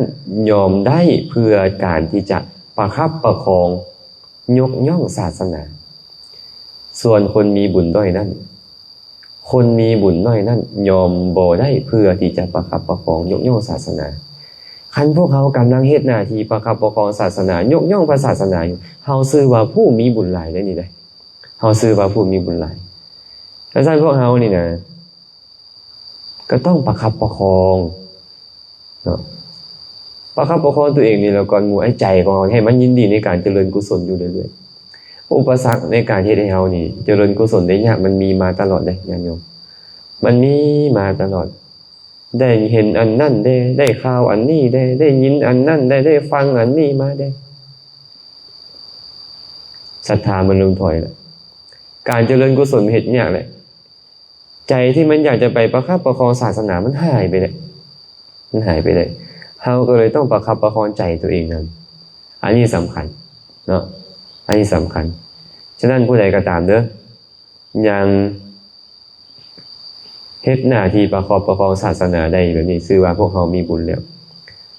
ຍອມໄດ້ເພື່ອການທີ່ຈະປະຄັບປະຄອງຍົກຍ້ອງສາສະໜາ. ສ່ວນຄົນມີບຸນນ້ອຍນັ້ນ ຄົນມີບຸນນ້ອຍນັ້ນຍອມບໍ່ໄດ້ເພື່ອທີ່ຈະປະຄັບປະຄອງຍົກຍ້ອງສາສະໜາ. ຄັນພວກເຮົາກຳລັງເຮັດໜ້າທີ່ປະຄັບປະຄອງສາສະໜາ ຍົກຍ້ອງພະສາສະໜາຢູ່ ເຮົາຊື່ວ່າຜູ້ມີບຸນຫຼາຍເດ້ນີ້ເດ້. ເຮົາຊື່ວ່າຜູ້ມີບຸນຫຼາຍ. ຈັ່ງຊັ້ນພວກເຮົານີ້ນະ ກໍຕ້ອງປະຄັບປະຄອງເນາະ. ປະຄັບປະຄອງຕົວເອງນີ້ແຫຼະກ່ອນໝູ່ ໃຫ້ໃຈຂອງເຮົາໃຫ້ມັນຍິນດີໃນການຈະເລີນກຸສົນຢູ່ເລື້ອຍໆ. ອຸປະສັກໃນການເຮັດໃຫ້ເຮົານີ້ຈະເລີນກຸສົນໄດ້ຍາກ ມັນມີມາຕະຫຼອດເດ້ຍາດໂຍມ, ມັນມີມາຕະຫຼອດ. ໄດ້ເຫັນອັນນັ້ນເດ້, ໄດ້ຂ່າວອັນນີ້ເດ້, ໄດ້ຍິນອັນນັ້ນເດ້, ໄດ້ຟັງອັນນີ້ມາເດ້. ສັດທາມັນເລີ່ມຖອຍແລ້ວ. ການຈະເລີນກຸສົນເຮັດຍາກແຫຼະ. ໃຈທີ່ມັນຢາກຈະໄປປະຄັບປະຄອງສາສະໜາ ມັນຫາຍໄປແລ້ວ, ມັນຫາຍໄປແລ້ວ. ເຮົາກໍເລີຍຕ້ອງປະຄັບປະຄອງໃຈຕົວເອງນຳ. ອັນນີ້ສຳຄັນເນາະ, ອັນນີ້ສຳຄັນ. ສະນັ້ນ ຜູ້ໃດກໍຕາມເດີ ຍັງເຮັດໜ້າທີ່ປະຄັບປະຄອງສາສະໜາໄດ້ແບບນີ້ ຊື່ວ່າພວກເຮົາມີບຸນແລ້ວ.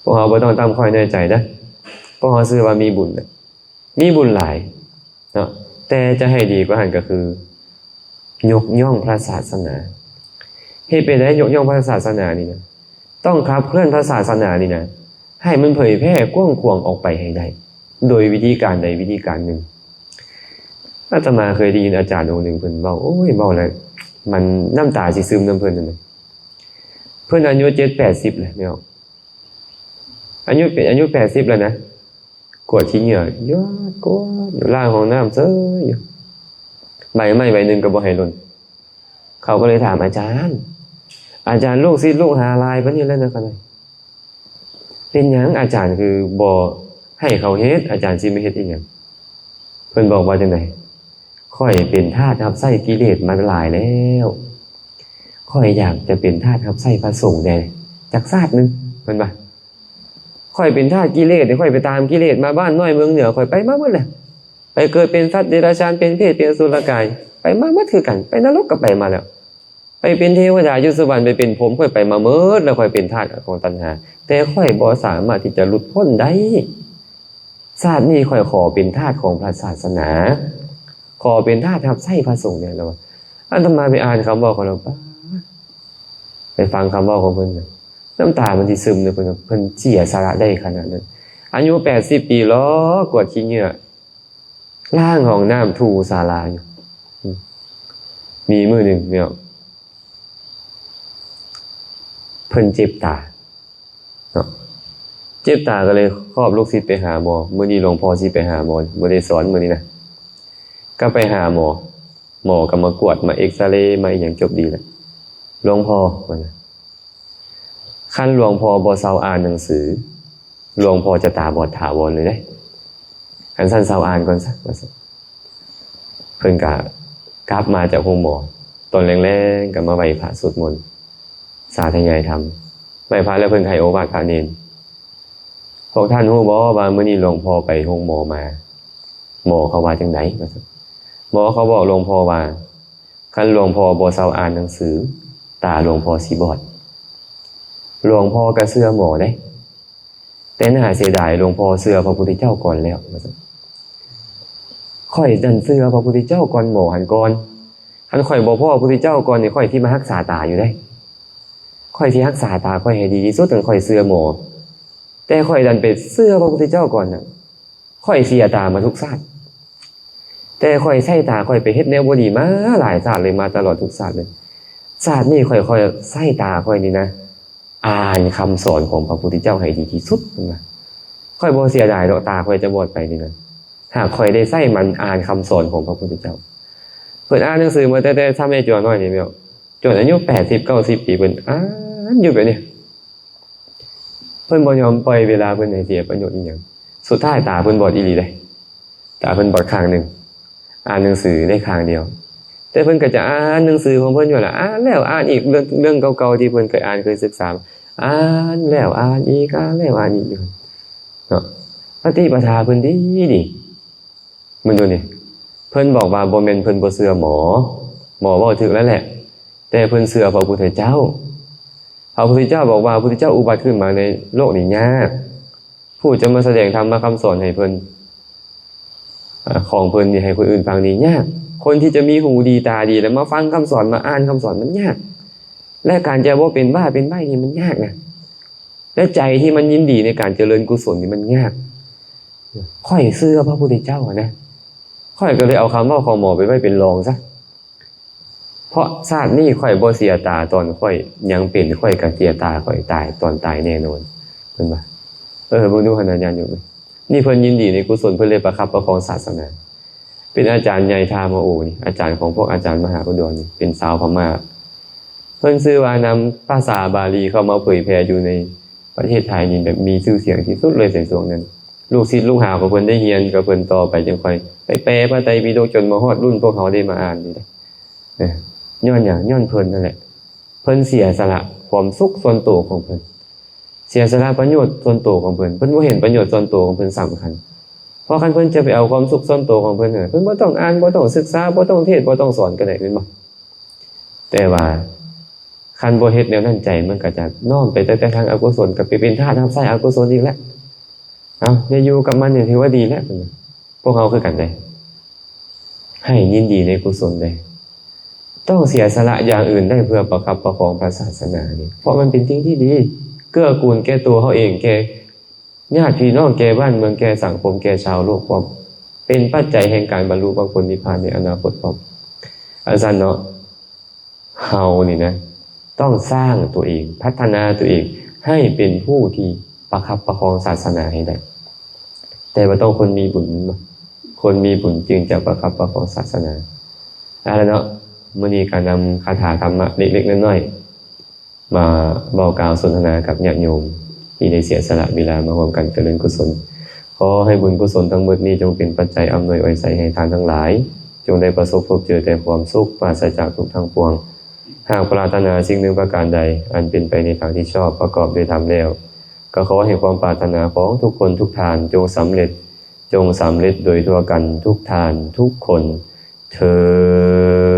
ພວກເຮົາບໍ່ຕ້ອງຕ່ຳຕ້ອຍນ້ອຍໃຈນະ, ພວກເຮົາຊື່ວ່າມີບຸນແລ້ວ. ມີບຸນຫຼາຍເນາະ, ແຕ່ຈະໃຫ້ດີກວ່າຫັ້ນກໍຄືຍົກຍ້ອງພະສາສະໜາ. ເຮັດໄປໄດ້ຍົກຍ້ອງພະສາສະໜານີ້ນະ, ຕ້ອງຂັບເຄື່ອນພະສາສະໜານີ້ນະ ໃຫ້ມັນເຜີຍແຜ່ກວ້າງຂວາງອອກໄປໃຫ້ໄດ້ ໂດຍວິທີການໃດວິທີການໜຶ່ງ. ອາດຕະມາເຄີຍໄດ້ຍິນອາຈານອົງໜຶ່ງເພິ່ນເວົ້າ, ໂອ້ຍ ເວົ້າແລ້ວມັນນ້ຳຕາຊິຊຶມນຳເພິ່ນນັ້ນນະ. ເພິ່ນອາຍຸເຈັດແປດສິບແລ້ວແມ່ນບໍ່? ອາຍຸເປັນ ອາຍຸແປດສິບແລ້ວນະ. ກວາດຂີ້ເຫຍື້ອ ຍອດກວາດ ລ້າງຫ້ອງນ້ຳເຊີຍຢູ່, ໃບໄມ້ໃບໜຶ່ງກໍບໍ່ໃຫ້ຫຼົ່ນ. ເຂົາກໍເລີຍຖາມອາຈານ, ອາຈານ ລູກສິດລູກຫາຫຼາຍປານນີ້ແລ້ວນະ ກໍໄດ້ ເປັນຫຍັງອາຈານຄືບໍ່ໃຫ້ເຂົາເຮັດ? ອາຈານຊິມາເຮັດອີ່ຫຍັງ? ເພິ່ນບອກວ່າຈັ່ງໃດ? ຂ້ອຍເປັນທາດຮັບໃຊ້ກິເລດມາຫຼາຍແລ້ວ, ຂ້ອຍຢາກຈະເປັນທາດຮັບໃຊ້ພະສົງແດ່ຈັກຊາດໜຶ່ງ, ເພິ່ນວ່າ. ຂ້ອຍເປັນທາດກິເລດ, ຂ້ອຍໄປຕາມກິເລດມາ, ບ້ານນ້ອຍເມືອງເໜືອ ຂ້ອຍໄປມາໝົດແຫຼະ. ໄປເກີດເປັນສັດເດຍລະຊານ, ເປັນເປດ, ເປັນອະສຸລະກາຍ, ໄປມາໝົດຄືກັນ, ໄປນະລົກກໍໄປມາແລ້ວ, ໄປເປັນເທວະດາຢູ່ສະຫວັນ, ໄປເປັນພົມ, ຂ້ອຍໄປມາໝົດແລ້ວ, ຂ້ອຍເປັນທາດຂອງຕັນຫາ, ແຕ່ຂ້ອຍບໍ່ສາມາດທີ່ຈະຫຼຸດພົ້ນໄດ້. ຊາດນີ້ຂ້ອຍຂໍເປັນທາດຂອງພະສາສະໜາ, ຂໍເປັນທາດຮັບໃຊ້ພະສົງແດ່ ລາວວ່າ. ອາດຕະມາໄປອ່ານຄຳເວົ້າຂອງລາວ, ປາດ, ໄປຟັງຄຳເວົ້າຂອງເພິ່ນນະ, ນ້ຳຕາມັນຊິຊຶມເລີຍ, ເພິ່ນວ່າເພິ່ນເສຍສະຫຼະໄດ້ຂະໜາດນັ້ນ. ອາຍຸແປດສິບປີ ລອກວາດຂີ້ເຫຍື້ອ, ລ້າງຫ້ອງນ້ຳ, ຖູສາລາຢູ່. ອືມ ມີມື້ໜຶ່ງເນາະ, ເພິ່ນເຈັບຕາເນາະ, ເຈັບຕາກໍເລີຍຄອບລູກສິດໄປຫາໝໍ. ມື້ນີ້ຫຼວງພໍ່ຊິໄປຫາໝໍ, ບໍ່ໄດ້ສອນມື້ນີ້ນະ, ກໍໄປຫາໝໍ. ໝໍກໍມາກວດ, ມາເອັກຊະເຣ, ມາອີ່ຫຍັງ, ຈົບດີແລ້ວ. ຫຼວງພໍ່ ວ່ານະ, ຄັນຫຼວງພໍ່ບໍ່ເຊົາອ່ານໜັງສື, ຫຼວງພໍ່ຈະຕາບອດຖາວອນເລີຍເດ້. ຄັນຊັ້ນເຊົາອ່ານກ່ອນຊະ ວ່າຊັ້ນ. ເພິ່ນກະກັບມາຈາກໂຮງໝໍ, ຕອນແລງໆກໍມາໄຫວ້ພະສວດມົນ ສາທະຍາຍທຳ, ໄຫວ້ພະແລ້ວເພິ່ນໃຫ້ໂອວາດພະເນນ. ພວກທ່ານຮູ້ບໍ່ວ່າມື້ນີ້ຫຼວງພໍ່ໄປໂຮງໝໍມາ? ໝໍເຂົາວ່າຈັ່ງໃດ? ວ່າຊັ້ນ. ໝໍເຂົາບອກຫຼວງພໍ່ວ່າ ຄັນຫຼວງພໍ່ບໍ່ເຊົາອ່ານໜັງສື, ຕາຫຼວງພໍ່ຊິບອດ. ຫຼວງພໍ່ກໍເຊື່ອໝໍເດ້, ແຕ່ໜ້າເສຍດາຍ ຫຼວງພໍ່ເຊື່ອພະພຸດທະເຈົ້າກ່ອນແລ້ວ ວ່າຊັ້ນ. ຂ້ອຍນັ້ນເຊື່ອພະພຸດທະເຈົ້າກ່ອນໝໍຫັ້ນກ່ອນ. ຄັນຂ້ອຍບໍ່ພໍພະພຸດທະເຈົ້າກ່ອນນີ້, ຂ້ອຍຊິມາຮັກສາຕາຢູ່ເດ້. ຂ້ອຍຊິຮັກສາຕາຂ້ອຍໃຫ້ດີທີ່ສຸດ, ຄັນຂ້ອຍເຊື່ອໝໍ. ແຕ່ຂ້ອຍດັນໄປເຊື່ອພະພຸດທະເຈົ້າກ່ອນນະ. ຂ້ອຍເສຍຕາມາທຸກຊາດ, ແຕ່ຂ້ອຍໃຊ້ຕາຂ້ອຍໄປເຮັດແນວບໍ່ດີມາຫຼາຍຊາດເລີຍ, ມາຕະຫຼອດທຸກຊາດເລີຍ. ຊາດນີ້ຂ້ອຍ ຂ້ອຍໃຊ້ຕາຂ້ອຍນີ້ນະ ອ່ານຄຳສອນຂອງພະພຸດທະເຈົ້າໃຫ້ດີທີ່ສຸດ, ເພິ່ນວ່າ. ຂ້ອຍບໍ່ເສຍດາຍດອກ, ຕາຂ້ອຍຈະບອດໄປນີ້ນະ, ຫາກຂ້ອຍໄດ້ໃຊ້ມັນອ່ານຄຳສອນຂອງພະພຸດທະເຈົ້າ. ເພິ່ນອ່ານໜັງສືມາແຕ່ ແຕ່ຊຳໃຫຍ່ຈົນນ້ອຍນີ້ແມ່ນ, ຈົນອາຍຸແປດສິບເກົ້າສິບປີ ເພິ່ນອ່ານຢູ່ແບບນີ້. ເພິ່ນບໍ່ຍອມປ່ອຍເວລາເພິ່ນໃຫ້ເສຍປະໂຫຍດອີ່ຫຍັງ. ສຸດທ້າຍຕາເພິ່ນບອດອີ່ຫຼີເດ້. ຕາເພິ່ນບອດຂ້າງໜຶ່ງ, ອ່ານໜັງສືໄດ້ຂ້າງດຽວ. ແຕ່ເພິ່ນກໍຈະອ່ານໜັງສືຂອງເພິ່ນຢູ່ລະ, ອ່ານແລ້ວອ່ານອີກ, ເລື່ອງ ເລື່ອງເກົ່າໆທີ່ເພິ່ນເຄີຍອ່ານເຄີຍສຶກສາ, ອ່ານແລ້ວອ່ານອີກ, ອ່ານແລ້ວອ່ານອີກຢູ່ເນາະ. ປະຕິປະທາເພິ່ນດີໆ. ເບິ່ງດູນີ້, ເພິ່ນບອກວ່າບໍ່ແມ່ນເພິ່ນບໍ່ເຊື່ອໝໍ, ໝໍເວົ້າຖືກແລ້ວແຫຼະ, ແຕ່ເພິ່ນເຊື່ອພະພຸດທະເຈົ້າ. ພະພຸດທະເຈົ້າບອກວ່າ ພະພຸດທະເຈົ້າອຸບັດຂຶ້ນມາໃນໂລກນີ້ຍາກ, ຜູ້ຈະມາສະແດງທຳມະຄຳສອນໃຫ້ເພິ່ນ, ອາ, ຂອງເພິ່ນນີ້ໃຫ້ຄົນອື່ນຟັງນີ້ຍາກ. ຄົນທີ່ຈະມີຫູດີຕາດີ ແລະ ມາຟັງຄຳສອນ, ມາອ່ານຄຳສອນ ມັນຍາກ, ແລະ ການຈະບໍ່ເປັນບ້າເປັນໃບ້ນີ້ມັນຍາກນະ. ແລະ ໃຈທີ່ມັນຍິນດີໃນການຈະເລີນກຸສົນນີ້ມັນຍາກ. ຂ້ອຍເຊື່ອພະພຸດທະເຈົ້າຫັ້ນນະ, ຂ້ອຍກໍເລີຍເອົາຄຳເວົ້າຂອງໝໍໄປໄວ້ເປັນລອງຊະ. ເພາະຊາດນີ້ຂ້ອຍບໍ່ເສຍຕາຕອນຂ້ອຍຍັງເປັນ, ຂ້ອຍກໍເສຍຕາຂ້ອຍຕາຍຕອນຕາຍແນ່ນອນ, ເພິ່ນວ່າ. ເອີ ເບິ່ງດູຫັ້ນນະ ຍາດໂຍມ. ນີ້ເພິ່ນຍິນດີໃນກຸສົນ ເພິ່ນເລີຍປະຄັບປະຄອງສາສະໜາ. ເປັນອາຈານໃຫຍ່ທ່າມະໂອນີ້ ອາຈານຂອງພວກອາຈານມະຫາອຸດອນນີ້ ເປັນຊາວພະມ້າ. ເພິ່ນຊື່ວ່ານຳພາສາບາລີເຂົ້າມາເຜີຍແຜ່ຢູ່ໃນປະເທດໄທນີ້ ແບບມີຊື່ສຽງທີ່ສຸດເລີຍໃນຊ່ວງນັ້ນ. ລູກສິດລູກຫາຂອງເພິ່ນໄດ້ຮຽນກັບເພິ່ນຕໍ່ໄປ ຈຶ່ງຄ່ອຍໄປແປພະໄຕປິດົກ ຈົນມາຮອດລຸ້ນພວກເຮົາໄດ້ມາອ່ານນີ້ແຫຼະ. ເອີ ຍ້ອນຫຍັງ? ຍ້ອນເພິ່ນນັ້ນແຫຼະ. ເພິ່ນເສຍສະຫຼະຄວາມສຸກສ່ວນໂຕຂອງເພິ່ນ ເສຍສະຫຼະປະໂຫຍດສ່ວນໂຕຂອງເພິ່ນ. ເພິ່ນບໍ່ເຫັນປະໂຫຍດສ່ວນໂຕຂອງເພິ່ນສຳຄັນ. ເພາະຄັນເພິ່ນຈະໄປເອົາຄວາມສຸກສ່ວນໂຕຂອງເພິ່ນ ເພິ່ນບໍ່ຕ້ອງອ່ານ, ບໍ່ຕ້ອງສຶກສາ, ບໍ່ຕ້ອງເທດ, ບໍ່ຕ້ອງສອນກໍໄດ້ ແມ່ນບໍ່? ແຕ່ວ່າຄັນບໍ່ເຮັດແນວນັ້ນ, ໃຈມັນກໍຈະນ້ອມໄປແຕ່ ແຕ່ທາງອະກຸສົນ, ກໍໄປເປັນທາດຮັບໃຊ້ອະກຸສົນອີກແລ້ວ. ເອົາ ໄດ້ຢູ່ກັບມັນນີ້ຖືວ່າດີແລ້ວ. ພວກເຮົາຄືກັນເດ້ ໃຫ້ຍິນດີໃນກຸສົນເດ້. ຕ້ອງເສຍສະຫຼະຢ່າງອື່ນໄດ້ເພື່ອປະຄັບປະຄອງພະສາສະໜານີ້ ເພາະມັນເປັນສິ່ງທີ່ດີ ເກື້ອກູນແກ່ຕົວເຮົາເອງ, ແກ່ຍາດພີ່ນ້ອງ, ແກ່ບ້ານເມືອງ, ແກ່ສັງຄົມ, ແກ່ຊາວໂລກພ້ອມ, ເປັນປັດໄຈແຫ່ງການບັນລຸມາກຜົນນິບພານໃນອະນາຄົດພ້ອມ. ອັນຊັ້ນເນາະ ເຮົານີ້ນະ ຕ້ອງສ້າງຕົວເອງ, ພັດທະນາຕົວເອງໃຫ້ເປັນຜູ້ທີ່ປະຄັບປະຄອງສາສະໜາໃຫ້ໄດ້. ແຕ່ວ່າຕ້ອງຄົນມີບຸນ, ຄົນມີບຸນຈຶ່ງຈະປະຄັບປະຄອງສາສະໜາ. ເອົາລະເນາະ, ມື້ນີ້ກໍນຳຄາຖາທຳມະເລັກໆນ້ອຍໆ ມາເວົ້າກ່າວສົນທະນາກັບຍາດໂຍມທີ່ໄດ້ເສຍສະຫຼະເວລາມາຮ່ວມກັນຈະເລີນກຸສົນ. ຂໍໃຫ້ບຸນກຸສົນທັງໝົດນີ້ ຈົ່ງເປັນປັດໄຈອຳນວຍອວຍໄຊໃຫ້ທ່ານທັງຫຼາຍ, ຈົ່ງໄດ້ປະສົບພົບເຈີແຕ່ຄວາມສຸກ, ປາສະຈາກທຸກທັງປວງ. ຫາກປະລາດຖະໜາສິ່ງໜຶ່ງປະການໃດ ອັນເປັນໄປໃນທາງທີ່ຊອບ, ປະກອບດ້ວຍທຳແລ້ວ, ກໍຂໍໃຫ້ຄວາມປາດຖະໜາຂອງທຸກຄົນທຸກທ່ານ ຈົ່ງສຳເລັດ, ຈົ່ງສຳເລັດໂດຍທົ່ວກັນທຸກທ່ານທຸກຄົນເທີ້ນ.